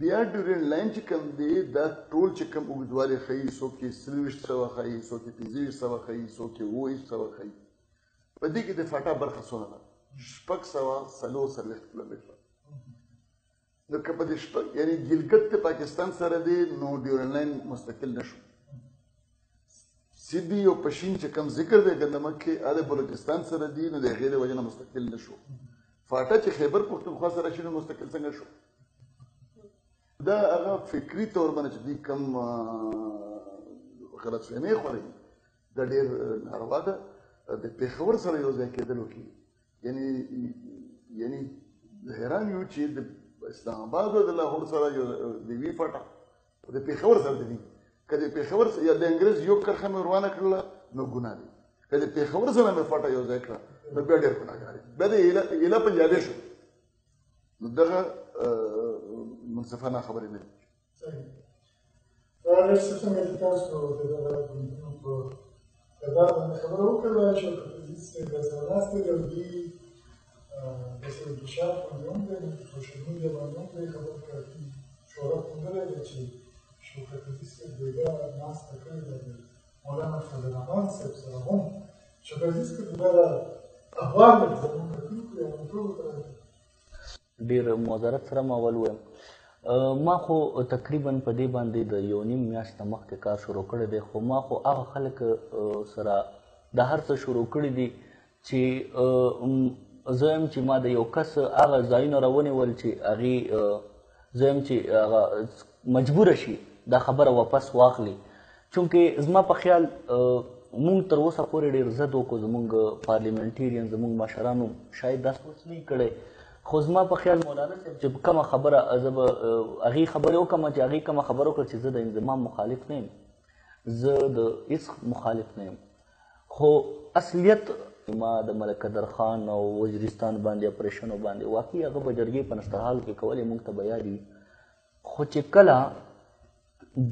بیا ډیورنډ لاین چې کوم دی دا ټول چې کوم اوږدوالی ښیي، څوک یې 2400 ښیي، څوک یې 2500 ښیي، څوک یې 2700 ښیي. په دې کې د فاټا برخه څونه ده؟ 644 کیلومتره. نو که په دې شپږ یعنی ګلګت د پاکستان سره دی نو ډیورنډ لاین مستقل نه شو. سبي او پشین چې کوم ذکر دی ګندمک کې هغه د بلوچستان سره دی نو د هغې د وجې نه مستقل نه شو. فاټا چې خیبر پښتونخوا سره شي نو مستقل څنګه شو؟ دا هغه فکري طور باندې چې دوی کوم غلط فهمۍ خوري دا ډېر ناروا ده. د پېښور سره یو ځای کېدلو کې یعنی حیران یو چې د اسلام آباد او د لاهور سره یو د وی فاټا د پېښور سره د وي. که د پېښور یا د انګرېز یو کرښه مې روانه کړله نو ګناه دی، که د پېښور سره مې فاټا یو ځای کړه نو بیا ډېر ګناهګار دی، بیا د ایله پنجابی شو. نو دغه منصفانه خبرې نه دي. څنګه چې تاسو د دغه ګوندونو په کردار باندې خبره وکړه، شوکت عزیز صاحب راسره ناست دی او دوی داسې انکشاف باندې هم دی، سوشل میډیا باندې هم دی، خبر کافي شهرت موندلی دی چې شوکت عزیز صاحب بېګا ناسته کړې ده د مولانا فضل الرحمان صاحب سره هم. شوکت عزیز که دغه احوال لږ زموږ کتونکو یا موږ ټولو ته راکړي. ډېر معذرت سره ما اول ووایم، ما خو تقریبا په دې باندې د یو نیم میاشت نه مخکې کار شروع کړی دی، خو ما خو هغه خلک سره د هر څه شروع کړي دي چې زه یم چې ما د یو کس هغه ځایونه راونیول چې هغې زه یم چې هغه مجبوره شي دا خبره واپس واخلي. چونکې زما په خیال مونږ تر اوسه پورې ډېر ضد وکړو، زمونږ پارلیمنټیرین، زمونږ مشرانو شاید دا سوچ نه کړی، خو زما په خیال مولانا صاحب چې کومه خبره زه به هغې خبرې وکړم چې هغې کومه خبره وکړه چې زه د انضمام مخالف نه یم، زه د هېڅ مخالف نه یم، خو اصلیت ما د ملک قدر خان او وزیرستان باندې اپریشنو باندې واقعي هغه به جرګې په نسترحال کې کولې، مونږ ته به یاد وي. خو چې کله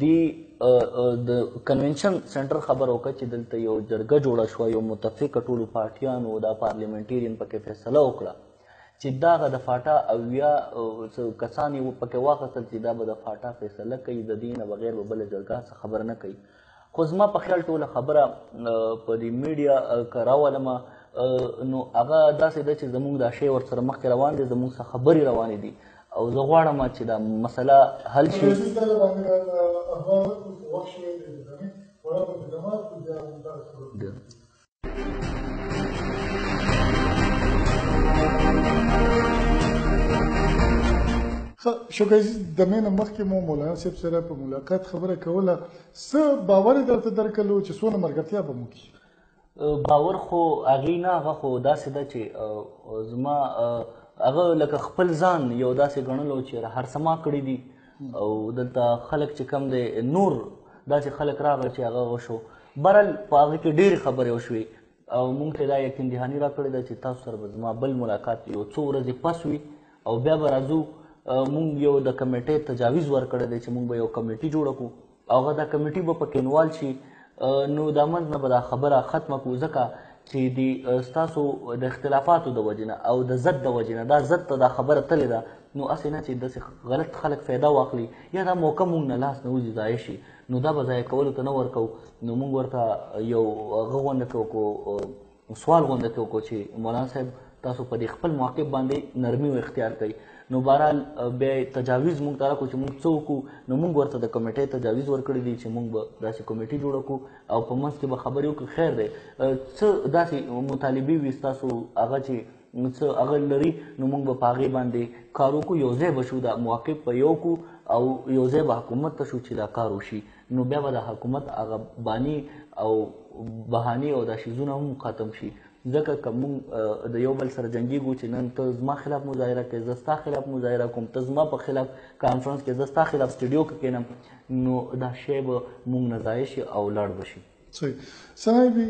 دی د کنونشن سنټر خبر وکړه چې دلته یو جرګه جوړه شوه، یو متفقه ټولو پارټیانو دا پارلیمنټیرین پکې فیصله وکړه چې دغه د فاټا 70 کسان یې پکې واخیستل چې دا به د فاټا فیصله کوي، د دې نه بغیر به بله جرګه څه خبره نه کوي. خو زما په خیال ټوله خبره په دې میډیا که راولمه نو هغه داسې ده چې زموږ دا شی ورسره مخکې روان دی، زموږ څخه خبرې روانې دي او زه غواړم چې دا مسله حل شي. شوکت عزیز، د مې نه مخکې مو مولانا صاحب سره په ملاقات خبره کوله، څه باور یې درته درکړلو چې څونه ملګرتیا به مو کړي؟ باور خو هغې نه، هغه خو داسې ده چې زما هغه لکه خپل ځان یو داسې ګڼلو چې هر څه ما کړي دي، او دلته خلک چې کم دی نور داسې خلک راغله چې هغه وشو. بهرحال په هغه کې ډېرې خبرې وشوې او مونږ ته دا یقین دهاني راکړې ده چې تاسو سره به زما بل ملاقات یو څو ورځې پس وي او بیا به راځو. مونږ یو د کمیټې تجاویز ورکړی دی چې مونږ به یو کمیټي جوړه کړو او هغه دا کمیټي به پکې انوال شي، نو دا منځ نه به دا خبره ختمه کړو، ځکه چې د ستاسو د اختلافاتو د وجې نه او د ضد د وجې نه دا ضد ته دا خبره تللې ده، نو هسې نه چې داسې غلط خلک فایده واخلي یا دا موقع مونږ نه لاس نه وځي ضایع شي، نو دا به ضایع کولو ته نه ورکوو. نو مونږ ورته یو هغه غونډه کې وکړو، سوال غونډه کې وکړو چې مولانا صاحب تاسو په دې خپل موقف باندې نرمي و اختیار کړئ. نو بهرحال بیا یې تجاویز مونږ ته راکړو چې مونږ څه وکړو، نو مونږ ورته د کمیټې تجاویز ورکړي دي چې مونږ به داسې کمیټي جوړه کړو او په منځ کې به خبرې وکړو. خیر دی، څه داسې مطالبې وي ستاسو هغه چې څه هغه لري، نو مونږ به په هغې باندې کار وکړو، یو ځای به شو، دا موقف به یو کړو او یو ځای به حکومت ته شو چې دا کار وشي، نو بیا به د حکومت هغه باني او بهانې او دا شیزونه هم ختم شي. ځکه که مونږ د یو بل سره جنګېږو چې نن ته زما خلاف مظاهره کوې، زه ستا خلاف مظاهره کوم، ته زما په خلاف کانفرنس کې، زه ستا خلاف سټډیو کې کښېنم، نو دا شی به مونږ نه ضایع شي او لاړ به شي. صحیح. ثناء بي،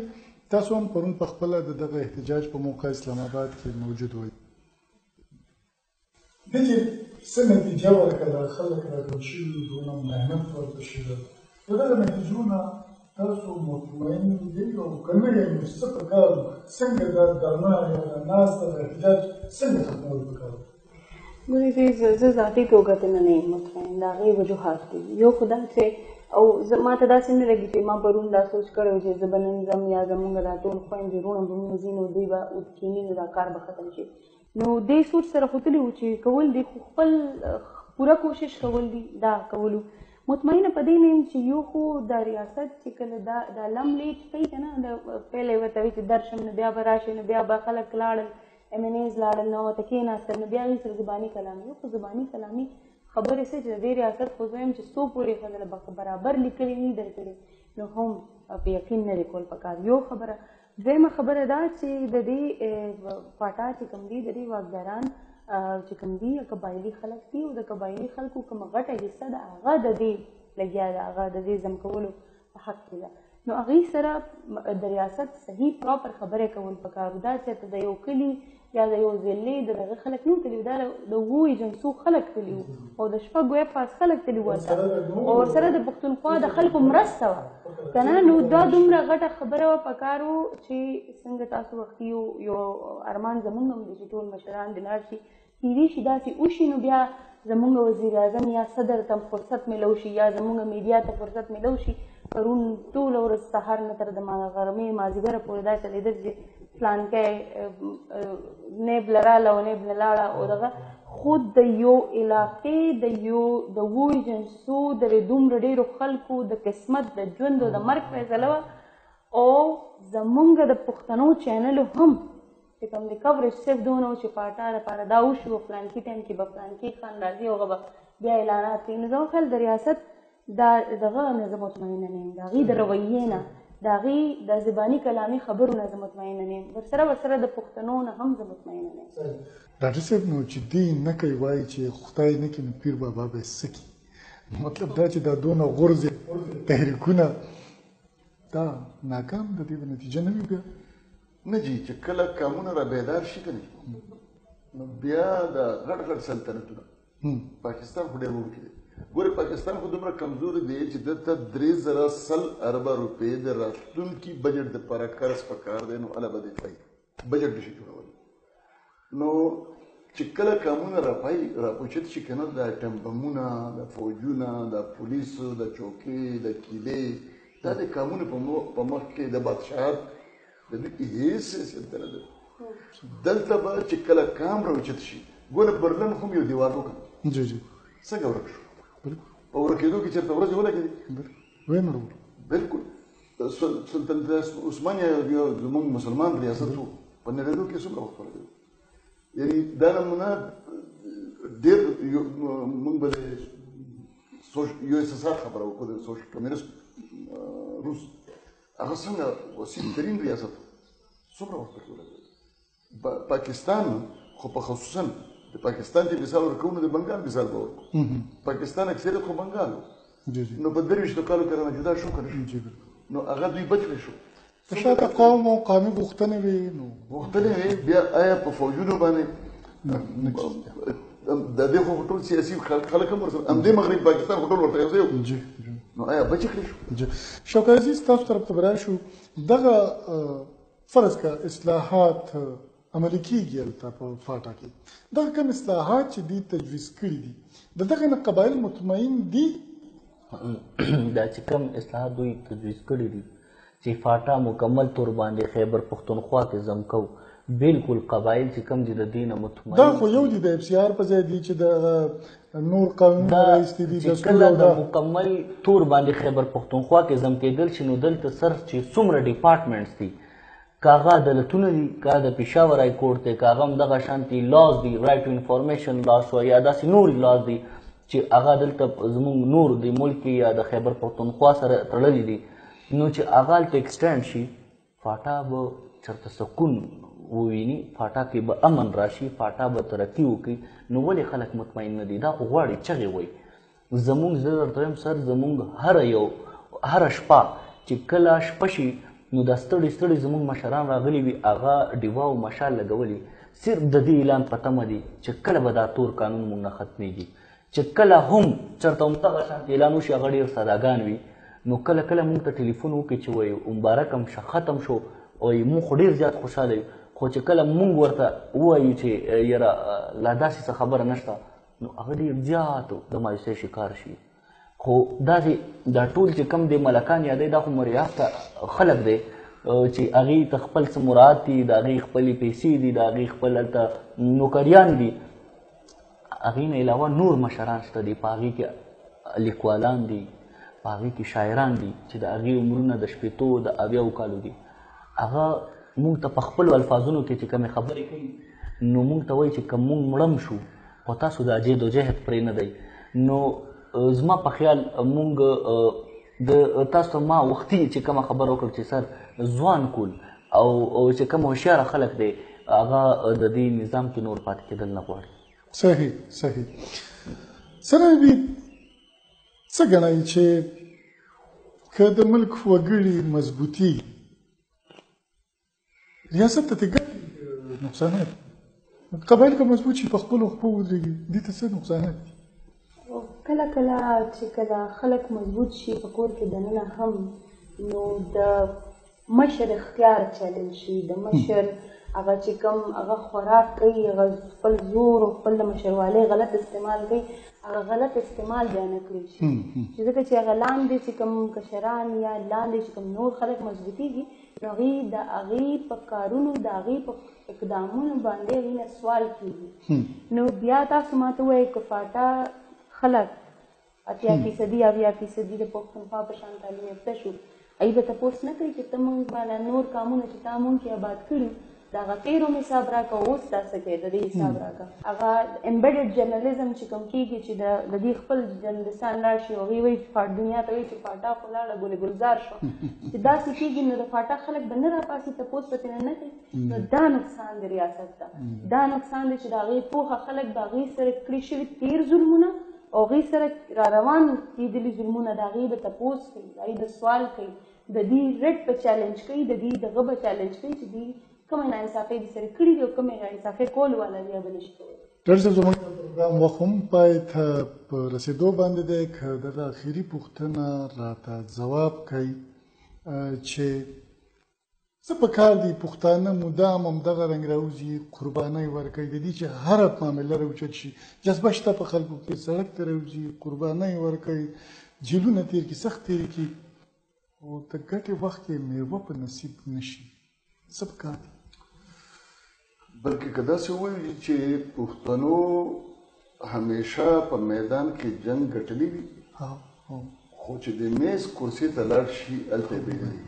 تاسو هم پرون په خپله د دغه احتجاج په موقع اسلام آباد کې موجود وئ، دې چې څه نتیجه ورکړه، خلک راټول شوي، دونه محنت ورته شوی، د دغه نتیجو نه تاسو مطمئن یئ او که نه یئ نو څه پکار وو؟ څنګه دا درنه یا دا ناسته د احتجاج څنګه ختمول پکار وو؟ ګورئ زه ذاتي توګه ته نه یم مطمئن، د هغې وجوهات دي. یو خو دا چې او ما ته داسې نه لګي چې ما پرون دا سوچ کړی و چې زه به نن ځم یا زمونږ دا ټول خویندې وروڼه به مونږ ځي نو دوی به کښېني نو دا کار به ختم شي. نو دې سوچ سره خو تللي وو چې کول دي، خو خپل پوره کوشش کول دي دا کولو. مطمئنه په دې نه یم چې یو خو دا ریاست چې کله دا لم لیټ کوي که نه، د پیله یې ورته وایي چې درشم نو بیا به راشي، نو بیا به خلک لاړل، ایم این ایز لاړل، نو ورته کښېناستل، نو بیا هغوی سره زباني کلامي. یو خو زباني کلامي خبرې څه چې د دې ریاست خو زه وایم چې څو پورې ښځه برابر لیکلي نه دي درکړي، نو هم په یقین نه دی کول پکار. یو خبره. دویمه خبره دا چې د دې فاټا چې کوم دي، د دې واکداران چې کوم دي قبایلي خلک دي، او د قبایلي خلکو کومه غټه حصه ده هغه د دې لګیا ده، هغه د دې ضم کولو په حق کې ده. نو هغې سره د ریاست صحیح پراپر خبرې کول پکار وو. دا چېرته د یو کلي یا د یو ضلعې د دغه خلک نه تللي وو، دا د اوو ایجنسو خلک تللي وو او د شپږو اف آر خلک تللي وو هلته، او ورسره د پښتونخوا د خلکو مرسته وه که نه. نو دا دومره غټه خبره وه، پکار و چې څنګه تاسو وختي یو ارمان زمونږ هم دی چې ټول مشران دې لاړ شي، کیدای شي داسې وشي نو بیا زمونږ وزیراعظم یا صدر ته فرصت میلو شي یا زمونږ میډیا ته فرصت میلو شي. پرون ټوله ورځ سهار نه تر د غرمې مازدیګره پورې دا چلېدل چې فلانکی نیب له راله او نیب نه لاړه او دغه، خو د یو علاقې د یو د اوو ایجنسو د دومره ډېرو خلکو د قسمت د ژوند او د مرګ فیصله وه. او زمونږ د پښتنو چینلو هم چې کوم د کوریج صرف دونه و چې فاټا لپاره دا وشو، فلانکي ټایم کې به فلانکي خان راځي او هغه به بیا اعلانات کوي. نو زما خیال د ریاست دا دغه نه زه مطمئنه نه یم، د هغې د رویې نه، د هغې د زباني کلامي خبرو نه زه مطمئنه نه یم، ورسره د پښتنو نه هم زه مطمئنه نه یم. ډاکټر صاحب نو چې دی نه کوي وایي چې خدای نه کړي نو پیر بابا به یې څه کړي، مطلب دا چې دا دونه غورځې تحریکونه دا ناکام د دې به نتیجه نه وي بیا؟ نه جي، چې کله قامونه را بیدار شي که نه نو بیا د غټ غټ سلطنتونه، پاکستان خو ډېر وړوکی دی، ګورې پاکستان خو دومره کمزوري دی چې ده ته 3100 اربه روپۍ د راتلونکي بجټ دپاره قرض پکار دی، نو هله به دی پای بجټ نشي جوړولی. نو چې کله قامونه راپوچت شي که نه، د اټم بمونه، د فوجونه، د پولیسو، د چوکۍ، د قلعې، دا د قامونو په مخ کې د بادشاهت د دوی هېڅ حیثیت نه لري. دلته به چې کله قام راوچت شي، ګوره برلن هم یو دیوال وکړ، جی جی، څنګه ورک شو؟ په ورکېدو کې چېرته ورځې ولګېدې؟ وینړو. بالکل. سلطنت عثمانیه یو زموږ مسلمان ریاست و، په نړېدو کې څومره وخت ولګېد؟ یعنی دا نمونه ډېر موږ به یو اس اس آر خبره وکړو، د سوشل کمیونست روس هغه څنګه وسیع ترین ریاست و، څومره وخت پکې ولګېد؟ پاکستان خو په خصوصا د پاکستان چې مثال ورکوو نو د بنګال مثال به ورکړو. پاکستان اکثریت خو بنګال و، نو په 23 کالو کې رانه جدا شو که نه شو؟ نو هغه دوی بچ کړی شو. که شاته قوم او قامي غوښتنې وي نو غوښتنې وي، بیا آیا په فوجونو باندې د دې خو ټول سیاسي خلک هم ورسره همدې مغرب پاکستان خو ټول ورته یو ځای وو، نو آیا بچ کړی شو؟ شوکت عزیز تاسو طرف ته به راشو. دغه فرض که اصلاحات عملي کېږي هلته په فاټا کې، دغه کوم اصلاحات چې دوی تجویز کړي دي د دغه نه قبایل مطمئن دي؟ دا چې کوم اصلاحات دوی تجویز کړي دي چې فاټا مکمل طور باندې خیبر پښتونخوا کې ضم کوو، بالکل قبایل چې کوم دي د دې نه مطمئن دا خو یو دي د اف سي آر په ځای دي چې د نور قانونونه راایستي دي، چې کله د مکمل تور باندې خیبر پښتونخوا کې ضم کېدل شي نو دلته سر چې څومره ډپارټمنټس دي، که هغه عدالتونه دي، که د پېښور های کورټ دی، که هغه هم دغه شانتې لاز دي، رایټ ټو انفارمیشن لاز شوه یا داسې نورې لاز دي چې هغه دلته زموږ نور د ملک یا د خیبر پښتونخوا سره تړلي دي، نو چې هغه هلته اکسټینډ شي فاټا به چېرته سکون وویني، فاټا کې به امن راشي، فاټا به ترقي وکړي. نو ولې خلک مطمئن نه دي؟ دا خو غواړي چغې وایي. زموږ زه درته وایم سر، زموږ هره شپه چې کله شپه شي نو دا ستړي ستړي زموږ مشران راغلي وي، هغه ډیوه او مشال لګولي، صرف د دې اعلان په تمه دي چې کله به دا تور قانون موږ نه ختمېږي. چې کله هم چېرته هم دغه شانتې اعلان وشي، هغه ډېر سادهګان وي، نو کله کله موږ ته ټلیفون وکړي چې وایي مبارک هم شه، ختم شو، وایي موږ خو ډېر زیات خوشحاله یو، خو چې کله موږ ورته ووایو چې یاره لا داسې څه خبره نشته، نو هغه ډېر زیات د مایوسۍ شکار شي. خو داسې دا ټول چې کوم دی ملکان یادوي، دا خو مریافته خلک دی چې هغې ته خپل څه مراعات دي، د هغې خپلې پیسې دي، د هغې خپل هلته نوکریان دي. هغې نه علاوه نور مشران شته دي، په هغې کې لیکوالان دي، په هغې کې شاعران دي چې د هغې عمرونه د 60 د 70 کالو دي. هغه موږ ته په خپلو الفاظونو کې چې کومې خبرې کوي نو موږ ته وایي چې که موږ مړم شو خو تاسو د جدوجهد پرې نه دی. نو زما په خیال موږ د تاسو ما وختي چې کومه خبره وکړه چې سر ځوان کول او چې کوم هوښیاره خلک دی هغه د دې نظام کې نور پاتې کېدل نه غواړي. صحیح صحیح. سره بي څه ګڼئ چې که د ملک وګړي مضبوطي، ریاست ته ګټې نقصانات؟ قبایل که مضبوط شي، په خپلو خپو ودرېږي، دې ته څه نقصانات دي؟ کله کله چې کله خلک مضبوط شي په کور کې دننه هم، نو د مشر اختیار چیلنج شي، د مشر هغه چې کوم هغه خوراک کوي، هغه خپل زور او خپل د مشروالۍ غلط استعمال کوي، هغه غلط استعمال بیا نه کړی شي، چې ځکه چې هغه لاندې چې کوم کشران یا لاندې چې کوم نور خلک مضبوطیږي، نو هغوی د هغې په کارونو، د هغې په اقدامونو باندې هغوی نه سوال کیږي. نو بیا تاسو ماته ووایئ، که فاټا خلک 80% 70% د پښتونخوا په شان تعلیم یافته شو، هغوی به تپوس نه کوي چې ته موږ باندې نور قامونه چې تا موږ کې آباد کړي، د هغه تېرو حساب راکړه، اوس دا څه کوې، د دې حساب راکړه. هغه امبیډډ جرنلزم چې کوم کېږي، چې د دې خپل جرنلستان لاړ شي، هغوی وایي چې فاټ دنیا ته وایي چې فاټا خو لاړه ګل ګلزار شو، چې داسې کېږي، نو د فاټا خلک به نه راپاڅي، تپوس به ترېنه نه کوي. نو دا نقصان دی ریاست ته، دا نقصان دی چې د هغې پوهه خلک به هغې سره کړي شوي تېر ظلمونه او هغې سره را روان کېدلي ظلمونه، د هغې به تپوس کوي، د هغې به سوال کوي، د دې رټ به چیلنج کوي، د دې دغه به چیلنج کوي چې دوی کومې ناانصافۍ دې سره کړي دي او کومې ناانصافۍ کول والا بیا به نشي کولی. ډاکټر صاحب، زموږ پروګرام وخت هم پای ته په رسېدو باندې دی. که دغه اخري پوښتنه راته ځواب کړئ چې څه په کار دي؟ پښتانه مدام همدغه رنګ راوځي، قربانۍ ورکوي، د دې چې هره معامله راوچت شي، جذبه شته په خلکو کې، سړک ته راوځي، قربانۍ ورکوي، جیلونه تېر کړي، سخت تېر کړي، خو د ګټې وخت کې میوه په نصیب نشي، څه په کار دي؟ بلکې که داسې ووایو چې پښتنو همیشه په میدان کې جنګ ګټلی وي، خو چې د میز کرسي ته لاړ شي، هلته یې بایللي.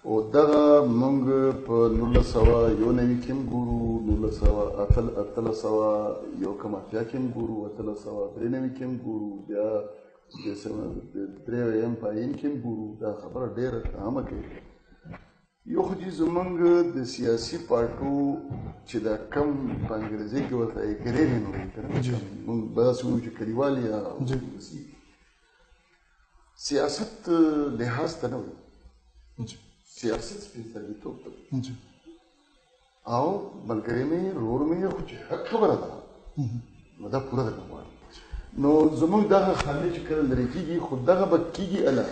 او دغه موږ په 1991 کې هم ګورو، 1880 کې هم ګورو، 1893 کې هم ګورو، بیا د درېیم په آیین کې هم ګورو. دا خبره ډېره عامه کوي. یو خو چې زمونږ د سیاسي پارټو چې دا کم په انګریزي کې ورته agrarian وایي که نه، موږ به داسې ووایو چې کلیوال یا سیاست لحاظ ته نه وایي، سیاست سپېڅلتوب ته او ملګری مې، ورور مې، خو چې حق خبره ده نو دا پوره درنه غواړي. نو زمونږ دغه خامې چې کله لرې کېږي، خو دغه به کېږي اله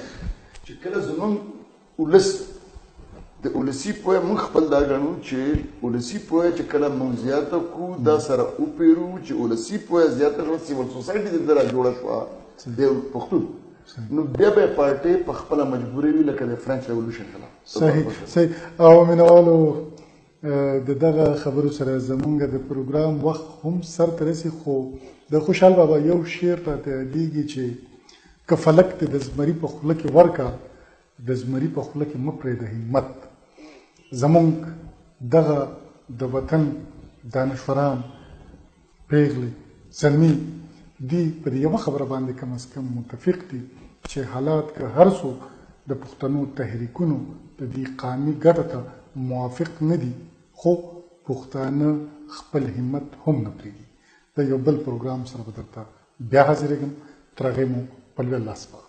چې کله زمونږ ولس د ولسي پوهه، موږ خپل دا ګڼو چې ولسي پوهه چې کله موږ زیاته کړو، دا سره وپېرو چې ولسي پوهه زیاته شوه، سیول سوسایټي د را جوړه شوه د پښتون، نو بیا به پارټۍ په خپله مجبوره وي، لکه د فرانچ ریولوشن خلاف. صحیح. او مینوالو، د دغه خبرو سره زمونږ د پروګرام وخت هم سر ته رسي، خو د خوشحال بابا یو شعر راته یادېږي چې که فلک دې د زمري په خوله کې ورکه، د زمري په خوله کې مه پرېږده همت. زمونږ دغه د وطن دانشوران، پېغلې، زلمي دي په دې یوه خبره باندې کم از کم متفق دي چې حالات که هر څو د پښتنو تحریکونو د دې قامي ګټو ته موافق نه دي، خو پښتانه خپل همت هم نه پرېږدي. د یو بل پروګرام سره به درته بیا حاضرېږم. تر هغې مو په لوی الله سپارم.